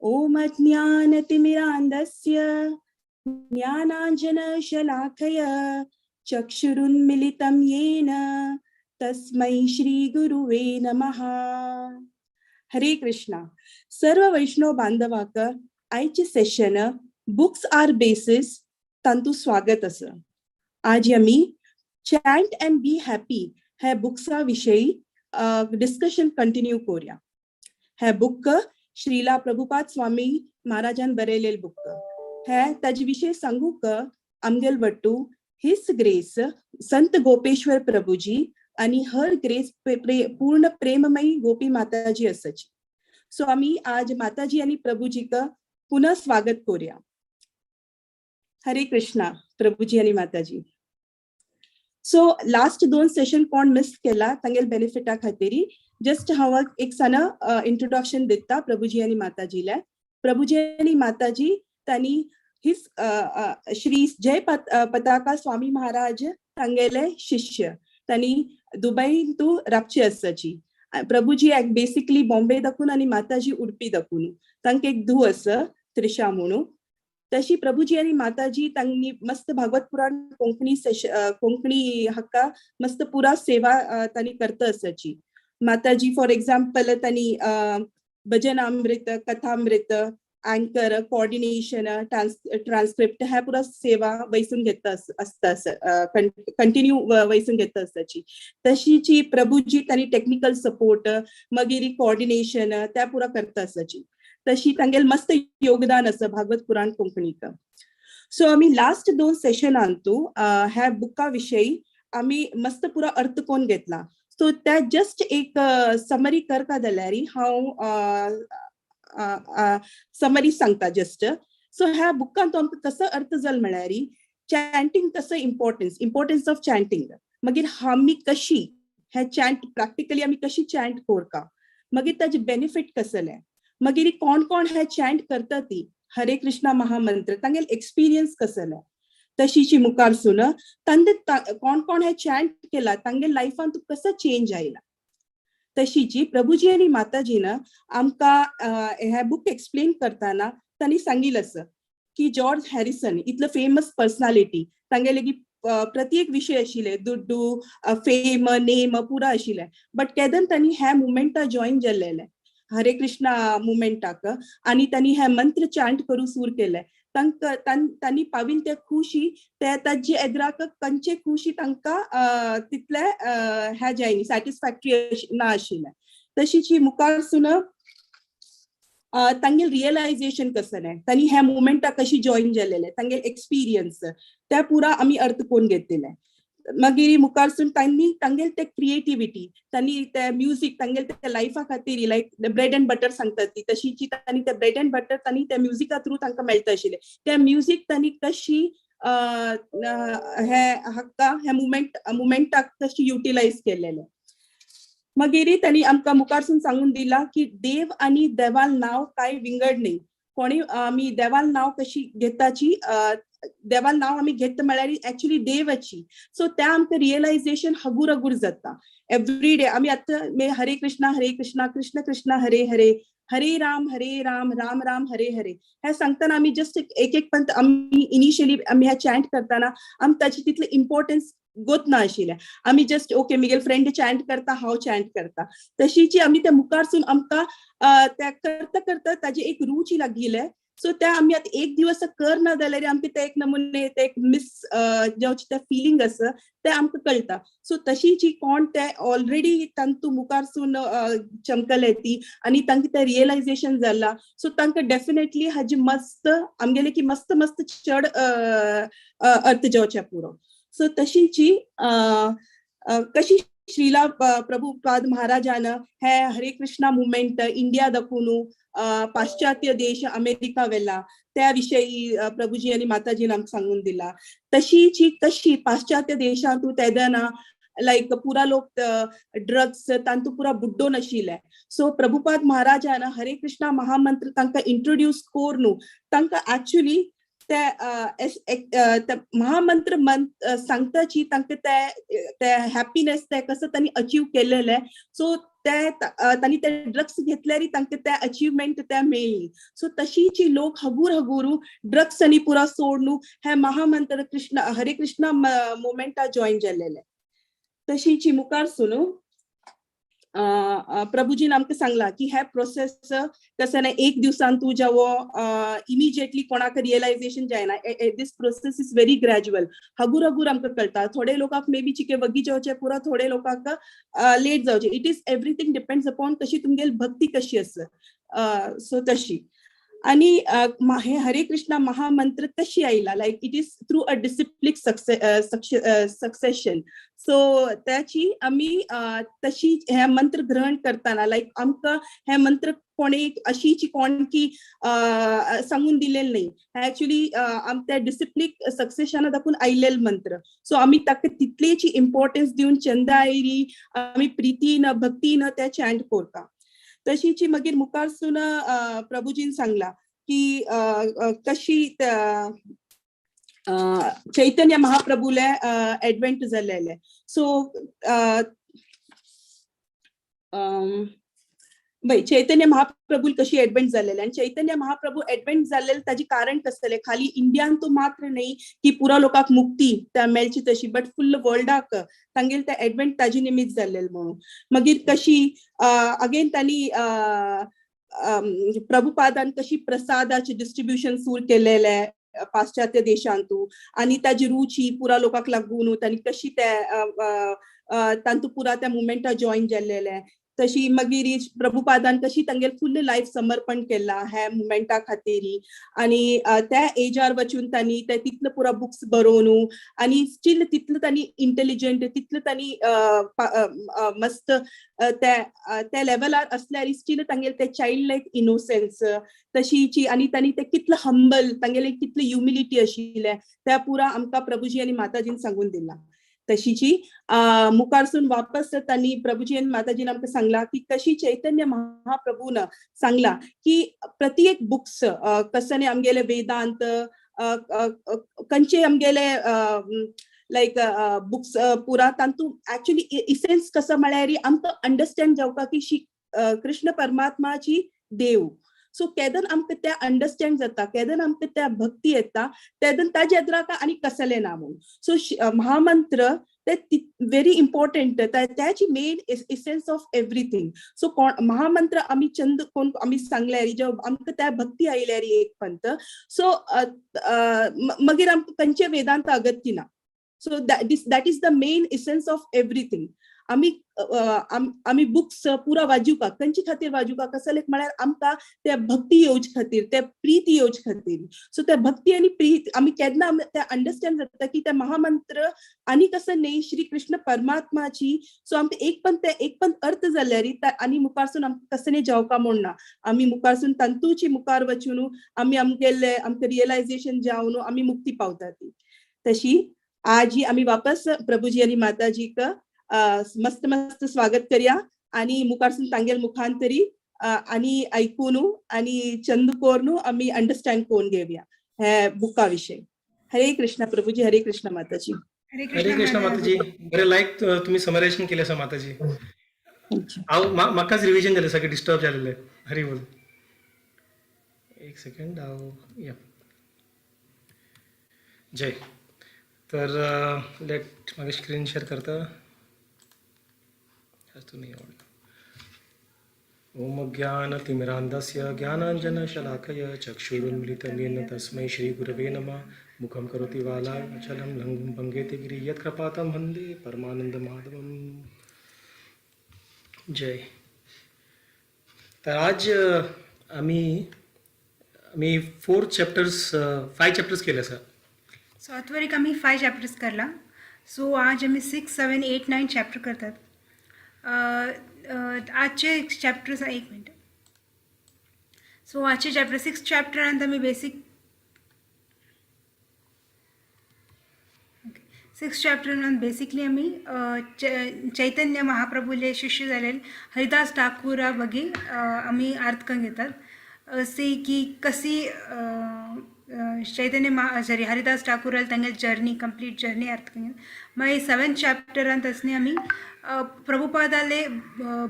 ॐ अज्ञानतिमिरान्धस्य ज्ञानाञ्जनशलाकय चक्षुरुन्मिलितं येन तस्मै श्री गुरुवे नमः. हरे कृष्णा. सर्व वैष्णव बांधवाक आयचे सेशन बुक्स आर बेसिस तांतू स्वागत आसा. आज आमी चॅन्ट अँड बी हॅपी ह्या बुक्सा विशयी डिस्कशन कंटिन्यू करूया. हे बुक श्रीला प्रभुपाद स्वामी महाराजान बरयलेले बुक. हे ताजे विशय सांगूक आमगेल वट्टू his grace संत गोपेश्वर प्रभुजी आणि हर ग्रेस पूर्ण प्रेममयी गोपी माताजी आसाची. सो आमी आज माताजी आणि प्रभुजीक पुनः स्वागत करूया. हरे कृष्णा प्रभुजी आणि माताजी. सो लास्ट दोन सेशन कोण मिस केला तांगेल बेनिफिटा खातीर जस्ट हांव एक सान इंट्रोडक्शन दिता प्रभुजी आणि माताजीला. प्रभुजी आणि माताजी तांणी his Shri जय पताका स्वामी महाराज तांगेले शिष्य. तांणी दुबई तू राबची आसाची. प्रभुजी एक बेसिकली बॉम्बे दाखून आणि माताजी उडपी दाखून. तांकां एक धूव आसा त्रिशा म्हणून. तशी प्रभुजी आणि माताजी तांणी मस्त भागवत पुराण कोंकणी कोंकणी हक्का मस्त पुरा सेवा तांणी करता आसाची. माताजी फॉर एक्झाम्पल तांणी भजन अमृत, कथामृत, अँकर, कोऑर्डिनेशन, ट्रान्सक्रिप्ट ह्या पुरा सेवा वैसून घेता आसता, कंटिन्यू वैसून घेता आसाची. तशीची प्रभुजी तांणी टेक्निकल सपोर्ट, मागीर कोऑर्डिनेशन त्या पुरा करता आसाची. तशी तांगेल मस्त योगदान आसा भागवत पुराण कोंकणीक. सो आमी लास्ट दोन सेशनान तू ह्या बुका विशयी आमी मस्त पुरा अर्थ कोण घेतला. सो त्या जस्ट एक समरी करता जाल्यार हांव समरी सांगता जस्ट. सो ह्या बुकान तो आमकां कसो अर्थ जाल म्हळ्यार चॅन्टिंग कसो इम्पॉर्टन्स, इम्पॉर्टन्स ऑफ चॅन्टिंग, मागीर आमी कशी हे चॅन्ट प्रॅक्टिकली आमी कशी चॅन्ट करता, मागीर ताजे बेनिफीट कसले, मागीर कोण कोण हे चॅन्ट करता ती हरे कृष्णा महामंत्र तांगेल एक्सपिरियन्स कसले. तशीची मुखार सून तांचे कोण कोण हे चॅन्ट केला तांगे लायफान तूं कसो चेंज आयला. तशीची प्रभुजी आनी माताजीन आमकां हे बुक एक्सप्लेन करताना तांणी सांगिल्लें आसा की जॉर्ज हॅरिसन इतलो फेमस पर्सनालिटी, तांगे लेगीत प्रत्येक विशय आशिल्ले, दुड्डू, फेम, नेम पुरा आशिल्ले, बट केदन तांणी ह्या मुवमेंटा जॉईन जाल्लेले हरे कृष्णा मुवमेंटाक आनी तांणी हे मंत्र चांट करूं सुरू केले, तांकां तांणी पाविल ते खुशी ते ताजे एद्राक कंचे खुशी तांकां तितले ह्या जायनी, सॅटिस्फॅक्टरी ना आशिल्लें. तशीच ही मुखार सून तांगेल रियलायझेशन कसलें, तांणी ह्या मुवमेंटाक कशी जॉईन जाल्लेले, तांगेल एक्सपिरियन्स त्या पुरा आमी अर्थ कोण घेतलेले. मागीर मुखारसून तांणी तांगेल ते क्रिएटिविटी, तांणी ते म्युजीक तांगेल त्या लायफा खातीर लायक ब्रेड अँड बटर सांगतात ती तशीची तांणी ते ब्रेड अँड बटर तांणी त्या म्युजिका थ्रू तांकां मेळटा आशिल्लें. त्या म्युजीक तांणी कशी हे हक्का हे मुवमेंटाक कशी युटिलायज केलेले. मागीर तांणी आमकां मुखारसून सांगून दिला की देव आनी देवाल नांव कांय विंगड न्ही. कोणी आमी देवाल नांव कशी घेताची, देवाल नांव आमी घेत म्हळ्यार एक्चुअली देवाची. सो त्या आमकां रियलायझेशन हगूर हगूर जाता. एवरी डे आमी आतां हरे कृष्णा हरे कृष्णा कृष्ण कृष्णा हरे हरे, हरे राम हरे राम राम राम हरे हरे हे सांगतना आमी जस्ट एक एक पंत आमी इनिशियली आमी हे चॅन्ट करतना आमी ताची तितले इम्पॉर्टन्स गोत ना आशिल्लें. आमी just okay, Miguel friend chant करता, हांव चॅन्ट करता. तशीची आमी त्या मुखारसून आमकां त्या करता करता ताजी एक रुची लागिल्ले. सो त्या आमी आतां एक दिवस कर ना जाल्यार आमकां ते एक नमुने ते एक मिस जावचे ते फिलींग आसा ते आमकां कळटा. सो तशीची कोण ते ऑलरेडी तांतू मुखारसून चमकले ती आनी तांकां ते रियलायझेशन जाला, सो तांकां डेफिनेटली हाजी मस्त आमगेले की मस्त मस्त चड अर्थ जावचे पुरो. सो तशीची कशी श्रीला प्रभुपाद महाराजान हे हरे कृष्णा मुवमेंट इंडिया दाखोवन पाश्चात्य देश अमेरिका वेला त्या विशयी प्रभुजी आनी माताजीन आमकां सांगून दिला. तशीची कशी पाश्चात्य देशांत तेदना लायक पुरा लोक ड्रग्स तांतू पुरा बुड्डोन आशिल्ले. सो प्रभुपाद महाराजान हरे कृष्णा महामंत्र तांकां इंट्रोड्यूस करून तांकां एक्चुअली ते महामंत्र सांगताची तांकां ते ते हॅपीनेस ते कसं तांणी अचीव केलेले. सो ते तांणी ते ड्रग्स घेतल्यार तांकां ते अचिव्हमेंट ते मेळ्ळी. सो तशीची लोक हगूर हगूरू ड्रग्स आनी पुरा सोडून हे महामंत्र कृष्ण हरे कृष्णा मुवमेंटा जॉईन जाल्लेले. तशीची मुखार सुनू प्रभुजीन आमकां सांगला की हे प्रोसेस कसं ना एक दिवसान तूं जेवो इमिजिएटली कोणाक रियलायझेशन जायना. This process is very gradual. हगूर हगूर आमकां कळटा. थोडे लोकांक मे बी चिके वग्गी जावचे पुरा, थोडे लोकांक लेट जावचे. It is everything depends upon कशी तुमगेली भक्ती कशी आसा. सो तशी आणि हे हरे कृष्णा महामंत्र कशी आयला, like it is through a disciplic succession. So त्याची आमी तशी हे मंत्र ग्रहण करताना, लायक आमकां हे मंत्र कोणे अशीची कोण की सांगून दिलेलं नाही. ऍक्च्युली त्या डिसिप्लिक सक्सेशना दाखवून आयलेले मंत्र. सो आमी ताका तितलेची इम्पॉर्टन्स दिवन चंदायरी आमी प्रितीन भक्तीन ते चॅन्ट करता. तशीची मागीर मुखारसून प्रभुजीन सांगला की कशी चैतन्य महाप्रभूले एडवेंट जाल्लेले. सो बाई चैतन्य महाप्रभू कशी एडवेंट जाल्लेले आणि चैतन्य महाप्रभू एडवेंट जाल्लेले ताजी कारण कसले, खाली इंडियान तो मात्र नाही की पुरा लोकांक मुक्ती त्या मेळची तशी, बट फुल्ल वर्ल्डाक तांगेल ते एडवेंट ताजी निमित्त जाल्लेले म्हणून. मागीर कशी अगेन तांणी प्रभुपादान कशी प्रसादाचे डिस्ट्रीब्युशन सुरू केलेले पाश्चात्य देशांतू आणि ताजी रुची पुरा लोकांक लागून तांणी कशी ते तांतू पुरा त्या मुवमेंटा जॉईन जाल्लेले. तशी मागीर प्रभुपादान कशी तांगेल फुल्ल लायफ समर्पण केला ह्या मुवमेंटा खातीर आणि त्या एजार वचून तांणी ते तितले पुरा बुक्स बरोवन आणि स्टील तितलं तांणी इंटेलिजंट, तितलं तांणी मस्त त्या त्या लेवलार असल्यार स्टील तांगेल ते चायल्ड लायक इनोसन्स तशीची आणि तांणी ते कितलं हंबल, तांगेले कितले ह्युमिलिटी आशिल्ले त्या पुरा आमकां प्रभुजी आनी माताजीन सांगून दिला. तशीची मुखारसून वापस तांणी प्रभुजी आनी माताजीन आमकां सांगला की कशी चैतन्य महाप्रभून सांगला की प्रति एक बुक्स कसने आमगेले वेदांत कंचे आमगेले लायक बुक्स पुरा तांतू ऍक्च्युली इसेन्स कसं म्हळ्यार आमकां अंडरस्टँड जावपा की कृष्ण परमात्माची देव. सो केदन आमकां ते अंडरस्टँड जाता, केदन आमकां त्या भक्ती येता, तेदन ताजे अद्राका आनी कसले ना म्हणून. सो महामंत्र ते व्हेरी इम्पॉर्टंट, त्याची main essence of everything. So कोण महामंत्र आमी चंद कोण आमी सांगल्यार जेव आमकां त्या भक्ती आयल्यार एक पंत, सो मागीर आमकां खंयचे वेदांत अगत्य ना. So that is the main essence of everything. आमी आमी बुक्स पुरा वाजुका खंयचे खातीर वाजुका कसले म्हळ्यार आमकां ते भक्ती येवचे खातीर, ते प्रीती येवचे खातीर. सो ते भक्ती आनी प्रीत आमी केन्ना ते अंडरस्टँड जाता की ते महामंत्र आनी कसं न्ही श्री कृष्ण परमात्माची. सो आमकां एक पण ते एक पण अर्थ जाल्यार आनी मुखारसून आमकां कसं न्ही जावका म्हूण ना. आमी मुखारसून तांतूची मुखार वचून आमी आमगेले आमकां रियलायझेशन जावन आमी मुक्ती पावता ती. तशी आजी आमी वापस प्रभुजी आनी माताजीक मस्त मस्त स्वागत करया आणि मुखारसून तांगेल मुखांतरी आणि ऐकून आणि चंद कोरनू आम्ही अंडरस्टँड कोण घेऊया हे बुका विषय. हरे कृष्ण प्रभुजी, हरे कृष्ण माताजी. हरे हरे कृष्ण माताजी. बरे लायक तुम्ही समरायझेशन केले आसा माताजी. हांव म्हाकाच रिविजन जालें, सगळें डिस्टर्ब जालेलें. हरी बोल. एक सेकंड, हांव या जय. तर लेट म्हाका स्क्रीन शेअर करता नाही आवडलं. ॐ ज्ञानतिमिरान्धस्य ज्ञानाञ्जनशलाकया चक्षुरुन्मीलितं येन तस्मै श्रीगुरवे नमः. मुखं करोति वाचालं लङ्घुं पङ्गेति गिरि यत्कृपातं वन्दे परमानन्दमाधवम्. जय. तर आज आम्ही आम्ही फोर चॅप्टर्स, फाय चॅप्टर्स केले आसा. सो आतवर आम्ही फाय चॅप्टर्स करला. सो आज आम्ही 6, 7, 8, 9 चॅप्टर करतात. आजचे चॅप्टर्स, एक मिनट. सो आजचे चॅप्टर सिक्स चॅप्टरांत आमी बेसीक, ओके, सिक्स चॅप्टरांत बेसिकली आमी चैतन्य महाप्रभूले शिष्य जालेले हरिदास ठाकूरा बगी आमी अर्थ घेतात से की कशी चैतन्य मा सॉरी हरिदास ठाकूराल तांगेली जर्नी, कंप्लीट जर्नी अर्थ. मागीर सेवन्थ चॅप्टरांत आसनी आमी प्रभुपादाले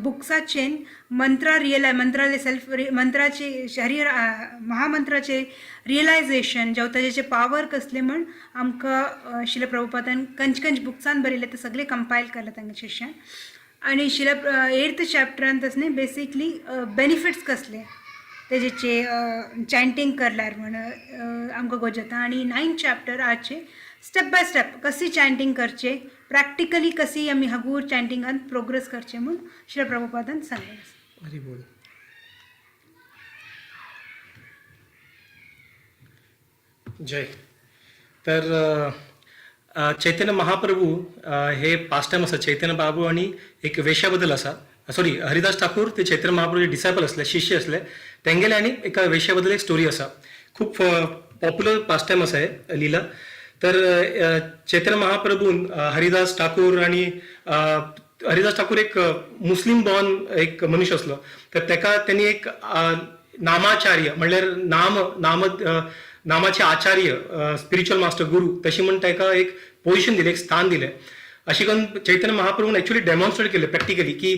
बुक्साचेन मंत्रा रियलाय मंत्राले सेल्फ मंत्राचे हरि महामंत्राचे रियलायझेशन जावं ताजेचे पावर कसले म्हण आमकां श्रील प्रभुपादान खंयचे खंयचे बुक्सान बरयले ते सगळे कंपायल केले तांगे शिष्यान. आनी श्रील एर्थ चॅप्टरांत आसनी बेसिकली बेनिफिट्स कसले तेजेचे चॅन्टींग करल्यार म्हण आमकां गो जाता. आनी नायन्थ चॅप्टर आचे स्टेप बाय स्टेप कशी चॅन्टींग करचे, प्रॅक्टिकली कशी आमी हगूर चॅन्टिंगान प्रोग्रेस करचे म्हूण श्रील प्रभुपादान सांगलें. हरी बोल. जय. तर चैतन्य महाप्रभू हे पास्ट टायम आसा. चैतन्य बाबू आनी एक वेश्या बद्दल आसा. सॉरी, हरिदास ठाकूर ते चैतन्य महाप्रभूचे डिसायपल असले, शिष्य असले. तेंगेले आनी एका वेश्या बद्दल एक स्टोरी आसा. खूब पॉप्युलर पास्ट टायम आसा हे लिला. तर चैतन्य महाप्रभून हरिदास ठाकूर आणि हरिदास ठाकूर एक मुस्लिम बॉर्न एक मनीस असलो, तर तेका त्यांनी एक नामाचार्य म्हणल्यार नाम नाम नामाचे आचार्य, स्पिरिच्युअल मास्टर, गुरु तशी म्हण ताका एक पोझिशन दिलें, एक स्थान दिलें. अशें करून चैतन्य महाप्रभून एक्चुअली डेमॉन्स्ट्रेट केलें प्रॅक्टिकली की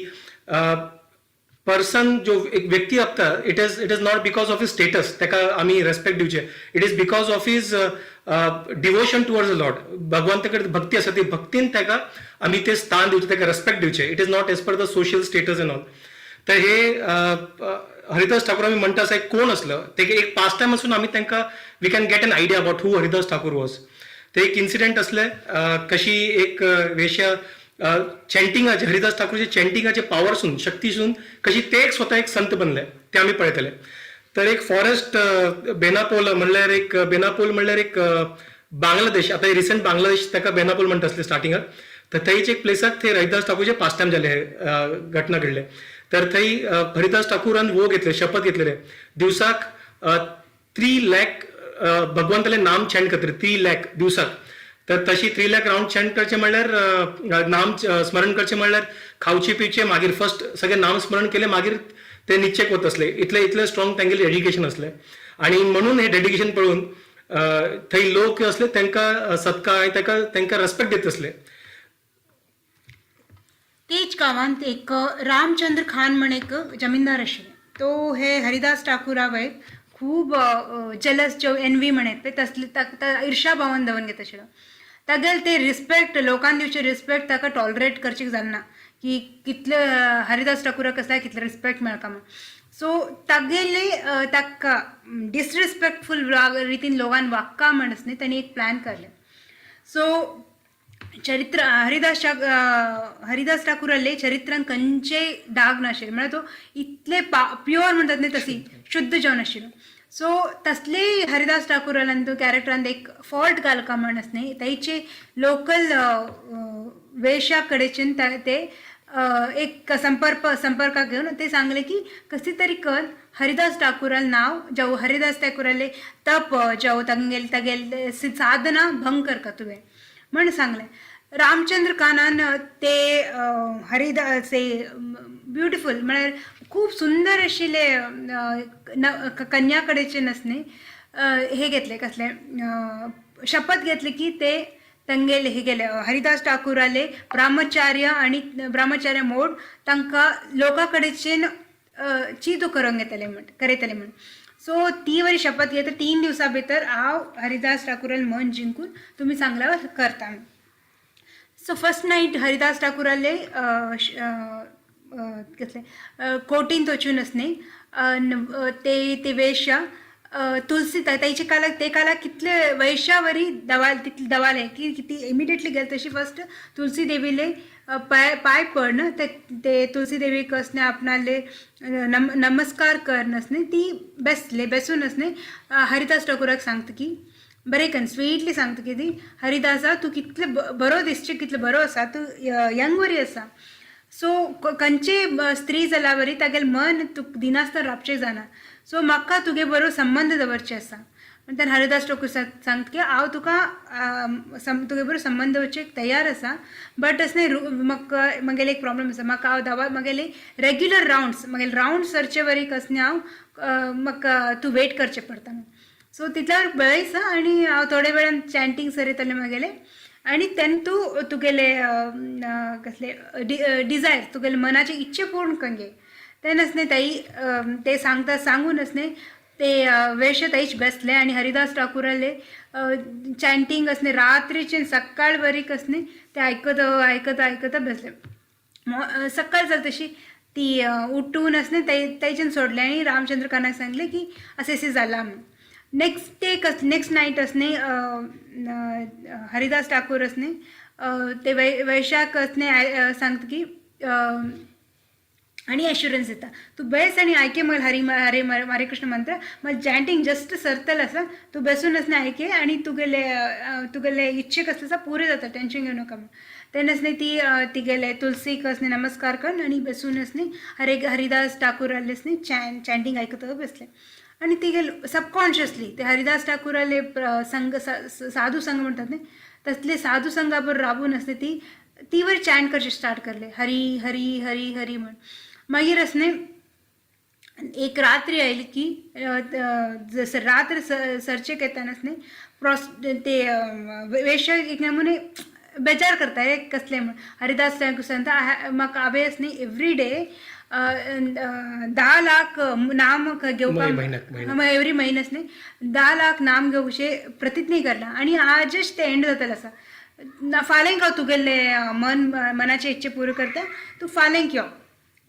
पर्सन जो एक व्यक्ती आपता, it is not because of his status ताका आमी रेस्पेक्ट दिवचे, it is because of his devotion towards the Lord. भगवंता कडेन भक्ती आसा, ती भक्तीन ताका आमी ते स्थान दिवचे, ताका रेस्पेक्ट दिवचे. It is not as per the social status and all. तर हे हरिदास ठाकूर आमी म्हणटा आसा कोण असलो ते एक पास्ट टायम आसून आमी तांकां we can get an idea about who Haridas Thakur was. ते एक इन्सिडेंट असले, कशी एक वेश्या चॅन्टिंगाचे, हरिदास ठाकूरचे चॅन्टिंगाचे पावरसून, शक्तीसून कशी ते एक स्वतः एक संत बनले ते आमी पळयतले. तर एक फॉरेस्ट बेनापोल म्हणल्यार एक बेनापोल म्हणल्यार एक बांगलादेश, आता रिसंट बांगलादेश ताका बेनापोल म्हणटा आसले स्टार्टिंगाक. तर थंयच एक प्लेसाक थंय हरिदास ठाकूरचे पास्ट टायम जाले, घटना घडले. तर थंय हरिदास ठाकूरान वो घेतले, शपथ घेतलेले, दिवसाक 3 लॅक भगवंताले नाम चॅन्ट करतले, 3 लॅक दिवसाक. तर तशी 3 लॅक राउंड चॅन्ट करचे म्हणल्यार नाम स्मरण करचे म्हणल्यार खावचे पिवचे मागीर फर्स्ट सगळे नाम स्मरण केले, मागीर ते निश्चेक वत असले. इतले इतले स्ट्रॉंग तांगेले डेडिकेशन असले. आणि म्हणून हे डेडिकेशन पळोवन थंय लोक असले तांकां सत्कार, ताका तांकां रेस्पेक्ट देत असले. तेच गांवांत एक रामचंद्र खान म्हण एक जमीनदार आशिल्ले. तो हे हरिदास ठाकूरा वयर खूब जेलस, जो एनवी म्हणत ते तसले, ईर्षा भावन दवरून घेत आशिल्लो. तागेले ते रिस्पेक्ट, लोकांनी दिवचे रिस्पेक्ट ताका टॉलरेट करचे जालना की कितले हरिदास ठाकूराक कसल्याक कितले रिस्पेक्ट मेळका म्हण. सो तागेले ताका डिसरिस्पेक्टफूल रितीन लोकान वाक्का म्हणस न्ही, तांणी एक प्लॅन करले. सो चरित्र हरिदास हरिदास ठाकूराले चरित्रान खंयचे डाग नाशिल्ले, म्हळ्यार तो इतले प्युअर म्हणटात न्ही तशी शुद्ध जावन आशिल्लो. सो तसले हरिदास ठाकूरान तो कॅरेक्टरान एक फॉल्ट घालका म्हणस न्ही, थंयचे लोकल वेश्या कडेच्यान ते एक संपर्काक घेवन ते सांगले की कशी तरी कर हरिदास ठाकूराल नाव जावं हरिदास ठाकूराले तप जावं तांगेले तागेले साधना भंग करका तुवें म्हण सांगलें. रामचंद्र खानान ते हरिदास ब्युटिफूल म्हळ्यार खूब सुंदर आशिल्ले कन्या कडेचे नसने हे घेतले, कसले शपथ घेतली की ते तांगेले हे गेले हरिदास ठाकूराले ब्रह्मचार्य आणि ब्रह्मचार्य मोड तांकां लोकां कडेच्यान चितो करूंक येतले म्हण करयतले म्हण. सो ती वरी शपथ घेता, 3 दिवसां भितर हांव हरिदास ठाकूराले मन जिंकून तुमी सांगल्यार करता. सो फर्स्ट नायट हरिदास ठाकूराले कसले कोटींत वचून न्ही ते ते वेश्या तुलसी तांचे कालाक ते कालाक कितले वैश्यावरी दवाल तितले दवाले की ती इमिडिएटली गेले तशी फर्स्ट तुलसी देवीले पाय पाय पडन ते ते तुलसी देवी कसने आपणाले नमस्कार करनस न्ही ती बेसले. बेसून न्ही हरिदास ठाकूराक सांगता की बरें कन स्वीटली सांगता की ती, हरिदासा, तूं कितले बरो दिसचे, कितलो बरो आसा तूं, यंग वरी आसा. सो खंयचे स्त्री जाल्यावरी तागेलें मन तुका दिनासतना रावचें जायना. सो म्हाका तुगे बरो संबंद दवरचे आसा. तेन्ना हरिदास ठाकूर सांगता की हांव तुका तुगे बरोबर संबंद दवरचेक तयार आसा, बट अशें म्हाका म्हगेलें एक प्रॉब्लम आसा. म्हाका हांव दवा म्हगेले रेग्युलर रावंड्स, म्हगेले रावंड सरचे वरी कसलें हांव म्हाका तूं वेट करचें पडटा. सो तितल्यार बेस आनी हांव थोडे वेळान चॅन्टींग सरयतलें म्हागेलें आनी तेन्ना तूं तुगेले कसले डिजायर, तुगेले मनाचे इच्छे पूर्ण करून. तेन्ना न्ही ताई ते सांगता सांगूनच न्ही ते वेश ताईच बसले आणि हरिदास ठाकूराले चॅन्टींग असणे रात्रीचे सकाळ बरीक असणे ते ऐकत ऐकत ऐकत बसले. सकाळ जाल तशी ती उठून असणे ताईच्यान सोडले आणि रामचंद्र खानाक सांगले की असे असे झाला म्हणून. नेक्स्ट डे कस नेक्स्ट नाईट असणे हरिदास ठाकूर असणे ते वैशाख असणे सांगता की आणि अश्युरन्स दिता, तूं बेस आनी आयके मग हरी हरे हरे कृष्ण मंत्र मग चॅन्टींग जस्ट सरतल आसा, तूं बसून आसना आयके आनी तुगेले तुगेले इच्छे कसले आसा पुरे जाता, टेन्शन घेवं नाका म्हणून. तेन्नाच न्ही ती तिगेले तुलसीक न्ही नमस्कार कर आनी बसून न्ही हरे हरिदास ठाकूराले न्ही चॅन्टींग आयकत बसले. आनी तिगेले सबकॉन्शियसली ते हरिदास ठाकूराले संघ, साधू संघ म्हणतात न्ही, तसले साधू संघा बरोबर राबून असले ती ती वर चॅन्ट करचे स्टार्ट करले, हरी हरी हरी हरी म्हण. मागीर असणे एक रात्री आयली की जसं रात्र सरचेक येतानाच न्ही प्रॉस ते वेश एक नमुने बेजार करता रे कसले म्हण. हरिदास ठाकूर सांगता, म्हाका हांवें न्ही एवरी डे 10 लाख नाम घेवपाक, एवरी म्हयन्यास न्ही 10 लाख नाम घेवचे प्रतिज्ञा करला आणि आजच ते एंड जातलें आसा. फाल्यांक हांव तुगेले मन मनाचे इच्छे पुरो करता, तूं फाल्यांक यो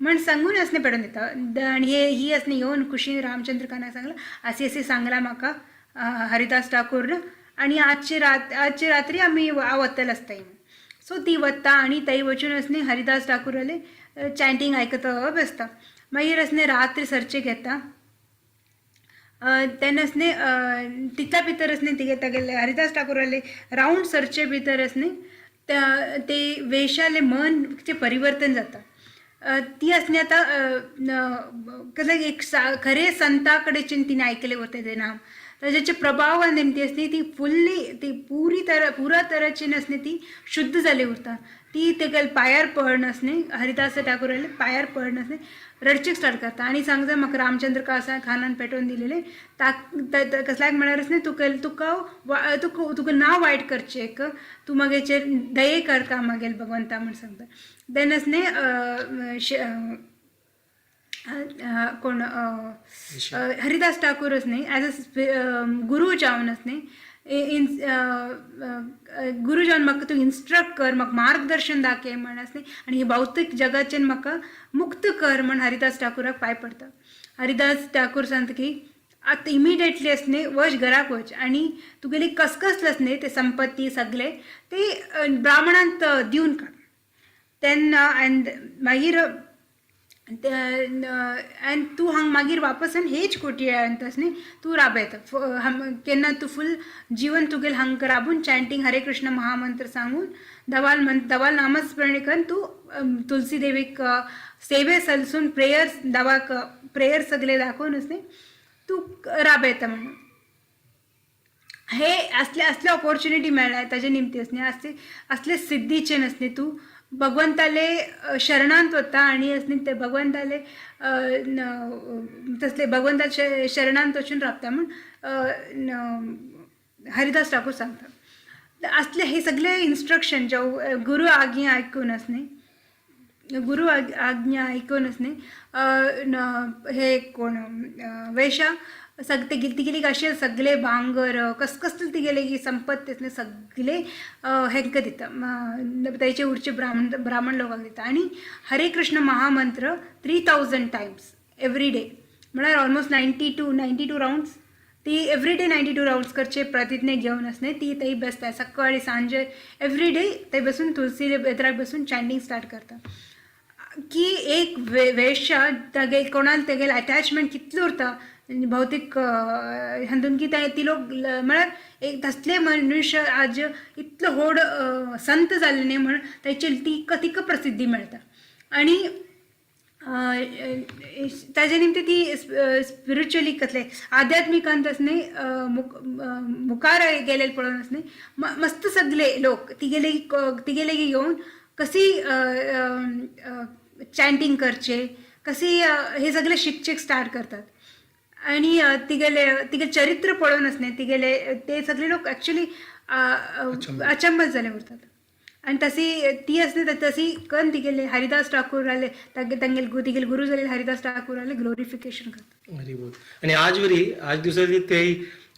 म्हण सांगून असणे पेडून दिता. आनी हे ही असणे येवन खुशीन रामचंद्र खानाक सांगला, असे असे सांगला म्हाका हरिदास ठाकूर आणि आजची रात्री आमी वतले आसताय. सो ती वता आनी थंय वचून असणे हरिदास ठाकूराले चॅन्टींग आयकत बसता. मागीर असणे रात्री सरचे घेता तेन्ना असणे तितल्या भितर असणे तिगे तागेले हरिदास ठाकूराले रावंड सरचे भितर असणे ते वेशाले मनचे परिवर्तन जाता. ती असणे आतां कसले एक खरे संता कडेच्यान तिने आयकले वता ते नाम, ताजेचे प्रभावान ती असली ती फुल्ली ती पुरी तर पुरा तराची नसणे ती शुद्ध जाली उरता. ती तेगेले पायार पडन असणे हरिदास ठाकूराले पायार पडन असणे रडचेक स्टार्ट करता आणि सांगता, म्हाका रामचंद्र कासा खानान पेटोवन दिलेले कसल्याक म्हळ्यार न्ही तुका तुका तुका तुका नांव वायट करचें, तूं मागेचेर दये करता मागेल भगवंता म्हण सांगता. देन न्ही कोण हरिदास ठाकूरच न्ही ॲज अ गुरू जावन न्ही इन गुरू जावन म्हाका तूं इन्स्ट्रक्ट कर, म्हाका मार्गदर्शन दाखय म्हण न्ही आनी ही भौतीक जगाचेन म्हाका मुक्त कर म्हण हरिदास ठाकूराक पांय पडटा. हरिदास ठाकूर सांगता की आतां इमिडिएटली अस न्ही वच, घराक वच आनी तुगेली कसकसलस न्ही ते संपत्ती सगळे ते ब्राह्मणांत दिवन काड. तेन्ना एंड मागीर एंड तूं हांगा मागीर वापस हेच कोठयेंत न्ही तूं राबयता केन्ना तूं फूल जीवन तुगेलें हांगा राबून चॅन्टींग हरे कृष्ण महामंत्र सांगून दवाल मन दवाल नामस्मरण करून तूं तुलसी देवीक सेवे सलसून प्रेयर्स दवाक प्रेयर सगळे दाखोवन न्ही तूं राबयता म्हणून. हे असले असले ऑपॉर्च्युनिटी मेळ्ळ्या ताजे निमती असणे असले असले सिद्धीचे नसणे तूं भगवंताले शरणांत वता आणि असणे ते भगवंताले तसले भगवंताचे शरणांत वचून राबता म्हण हरिदास ठाकूर सांगता. असले हे सगळे इन्स्ट्रक्शन जे गुरु आज्ञा आयकून असणे गुरु आज्ञा आयकून असणे हे कोण वैशा सग ते तिगेली अशे सगळे भांगर कसकसले तिगेले ही संपत्ती असले सगळे हेंका दिता, ताचे उरचे ब्राह्मण ब्राह्मण लोकांक दिता. आनी हरे कृष्ण महामंत्र 3000 टायम्स एवरी डे म्हळ्यार ऑलमोस्ट 92 रावंड्स ती एवरी डे 92 रावंड्स करचे प्रतिज्ञा घेवन असणे ती थंय बसता सकाळी सांजे एवरी डे थंय बसून तुलसी बेदराक बसून चॅन्टींग स्टार्ट करता. की एक वेश्या तागे कोणाक तेगेले अटॅचमेंट कितलें उरता भौतीक हातून की ती लोक म्हळ्यार एक तसले मनुष्य आज इतलो व्हड संत जाले न्ही म्हण ताची तिका तिका प्रसिद्धी मेळटा. आनी ताजे निमती ती स्पिरिच्युअली कसले आध्यात्मिकांत न्ही मुखार गेलेले पळोवन न्ही मस्त सगळे लोक तिगेले तिगेले येवन कशी चॅन्टींग करचे, कशी हे सगळे शिकचेक स्टार्ट करतात. आनी तिगेले तिगे चरित्र पळोवन न्ही तिगेले ते सगळे लोक एक्चुली अचंबत जाले उरतात. आनी तशी ती आसली तशी कन तिगेले हरिदास ठाकूर आले, तांगेले तिगेले गुरु जाले हरिदास ठाकूर आले ग्लोरिफिकेशन करतात. हरी बोल. आणि आज वरी आज दिवसा ते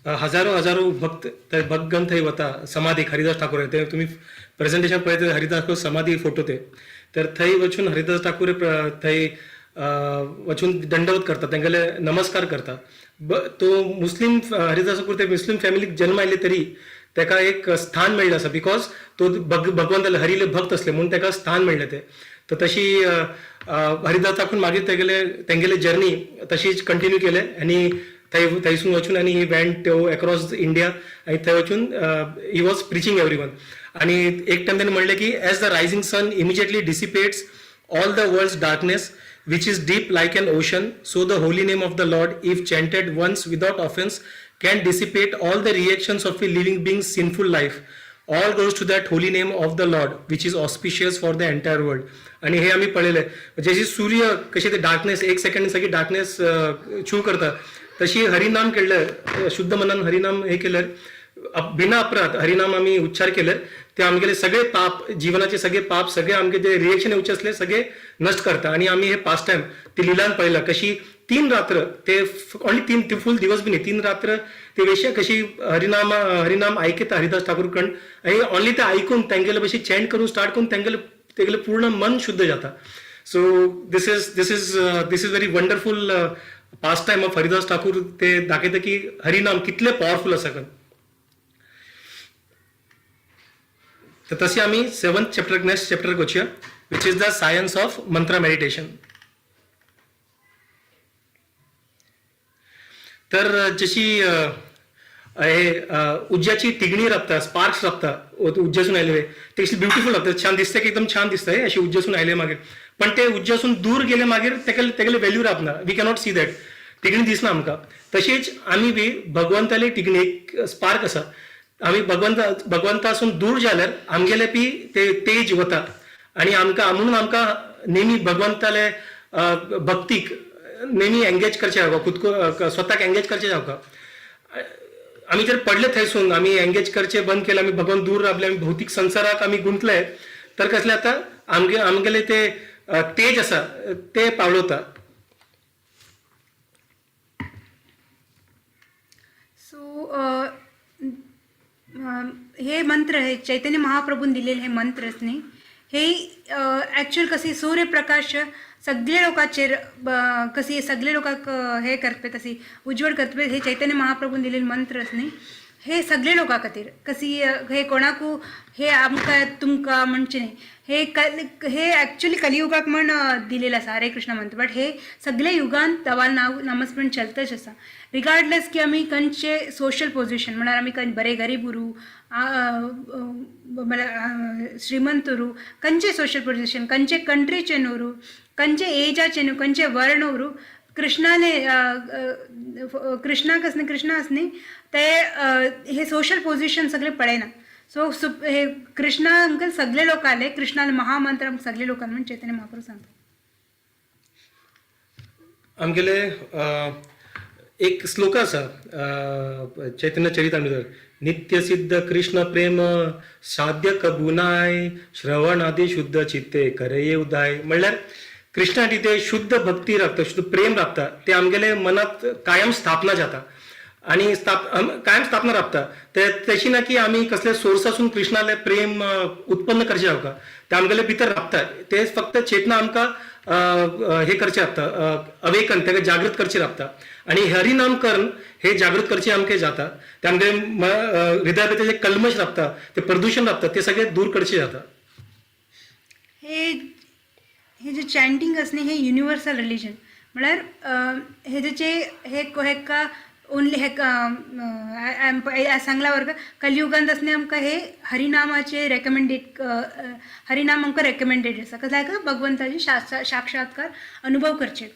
हजारो हजारो भक्त ते भक्तगण थंय वता समाधीक हरिदास ठाकूर. ते तुम्ही प्रेझेंटेशन पळयता, हरिदास ठाकूर समाधी फोटो ते, तर थंय वचून हरिदास ठाकूर थंय वचून दंडवत करता, तेंगेले नमस्कार करता. तो मुस्लिम हरिदास ठाकूर ते मुस्लिम फॅमिलीक जन्म आयले तरी तेका एक स्थान मेळ्ळें आसा, because तो भगवंताले हरिले भक्त असले म्हणून तेका स्थान मेळ्ळें ते. तर तशी हरिदास ठाकूर मागीर तेगेले तेंगेले जर्नी तशीच कंटिन्यू केले आनी थंय थंयसून वचून आनी he went across India आनी थंय वचून he was preaching everyone. आनी एक टायम ताणें म्हणलें की as the rising sun immediately dissipates all the world's darkness which is deep like an ocean, so the holy name of the Lord, if chanted once without offense, can dissipate all the reactions of a living being's sinful life. All goes to that holy name of the Lord, which is auspicious for the entire world. आणि हे आम्ही पळयलें, जशी सूर्य कशी ते darkness एक second सगळी darkness छू करता, तशी हरिनाम केलं, शुद्ध मनान हरिनाम हे केलं, बिना अपराध हरिनाम आम्ही उच्चार केले, ते आमगेले सगळे पाप, जीवनाचे सगळे पाप, सगळे आमगे जे रिएक्शन येवचे असले सगळे नष्ट करता. आणि आम्ही हे पास टाइम ते लिलान पळयला, कशी 3 रात्र ते, ओनली 3, ते फुल दिवस बी न्ही, 3 रात्र ते वेश्या कशी हरिनाम हरिनाम ऐकता हरिदास ठाकूर कडन, आणि ओनली ते ऐकून तेंगेले बशी चॅन्ट करून स्टार्ट करून तेंगेले तेगेले पूर्ण मन शुद्ध जाता. So this is very wonderful pastime of Haridas Thakur. ते दाखयता की हरिनाम कितले पॉवरफुल आसा कन. तर तशी आम्ही सेवन्थ चॅप्टर, नेक्स्ट चॅप्टर वचूया, which is the science of mantra meditation. तर जशी हे उज्याची टिगणी राबता, स्पार्क्स राबता उज्यासून आयले, ते कशी ब्युटिफूल लागता, छान दिसता की एकदम छान दिसता हे अशी उज्यासून आयले मागीर. पण ते उज्यासून दूर गेले मागीर तेका तेगेले व्हॅल्यू राबना, we cannot see that, टिगणी दिसना आमकां. तशीच आमी बी भगवंताली टिगणी एक स्पार्क आसा, आमी भगवंतासून दूर जाल्यार आमगेले बी ते तेज वता. आणि आमकां म्हणून आमकां नेहमी भगवंताले भक्तीक नेहमी एंगेज करचें जावका, खुद स्वताक एंगेज करचें जावका. आमी जर पडले थंयसून, आमी एंगेज करचे बंद केले, आमी भगवंत दूर रावले, आमी भौतीक संवसाराक आमी गुंतले, तर कसले आता आमगेले ते तेज आसा ते पावलवता. सो हे मंत्र, हे चैतन्य महाप्रभून दिलेले हे मंत्रच न्ही, हे ॲक्च्युअल कशी सूर्यप्रकाश सगळे लोकांचेर कशी सगळे लोकांक हे करपे, तशी उज्वड करपे, हे चैतन्य महाप्रभून दिलेले मंत्रच न्ही, हे सगळे लोकां खातीर. कशी हे कोणाकू हे आमकां तुमकां म्हणचे न्ही, हे हे ॲक्च्युली कलियुगाक म्हण दिलेलं आसा हरे कृष्ण मंत्र, बट हे सगळे युगान तवाल नाव नामस्मरण चलतच आसा, रिगार्डलेस की आमी खंयचे सोशल पोझिशन, म्हळ्यार आमी खंय बरे गरीब उरूं, म्हळ्यार श्रीमंत उरूं, खंयचे सोशल पोझिशन, खंयचे कंट्रीचे उरूं, खंयचे एजाचे न्हू, खंयचे वर्ण उरूं, कृष्णाले कृष्णाक न्ही, कृष्णा न्ही ते हे सोशल पोझिशन सगळे पळयना. सो हे कृष्णा अंकल सगळे लोक आले, कृष्णाले महामंत्र सगळे लोकांना म्हणून चैतन्य महाप्रभू सांगतात. आमगेले एक श्लोक आसा चैतन्य चरितामृत, नित्य सिद्ध कृष्ण प्रेम साध्य कबुनाय, श्रवणादि शुद्ध चित्ते करये उदाय. म्हणल्यार कृष्णाची ते शुद्ध भक्ती राबता, शुद्ध प्रेम राबता, ते आमगेले मनात कायम स्थापना जाता आणि कायम स्थापना राबता. ते तशी ना की आमी कसले सोर्सासून कृष्णाले प्रेम उत्पन्न करचे जावका, ते आमगेले भितर राबता. ते फक्त चेतना आमकां हे करचे राबता, अवेकन, ताका जागृत करचे राबता. आणि हरिनाम करून हे जागृत करचे आमके जाता. ते आमगे हृदया भितर जे कल्मश राबता, ते प्रदूषण राबता, ते सगळे दूर करचे जाता. हे हे जे चॅन्टिंग असणे हे युनिवर्सल रिलिजन, म्हळ्यार हे जे हे हेका ओनली हेका सांगला वर्ग कलियुगांत असणे आमकां हे हरिनामाचे रेकमेंडेड, हरिनाम आमकां रेकमेंडेड आसा, कसल्याक भगवंताचे साक्षात्कार अनुभव करचे.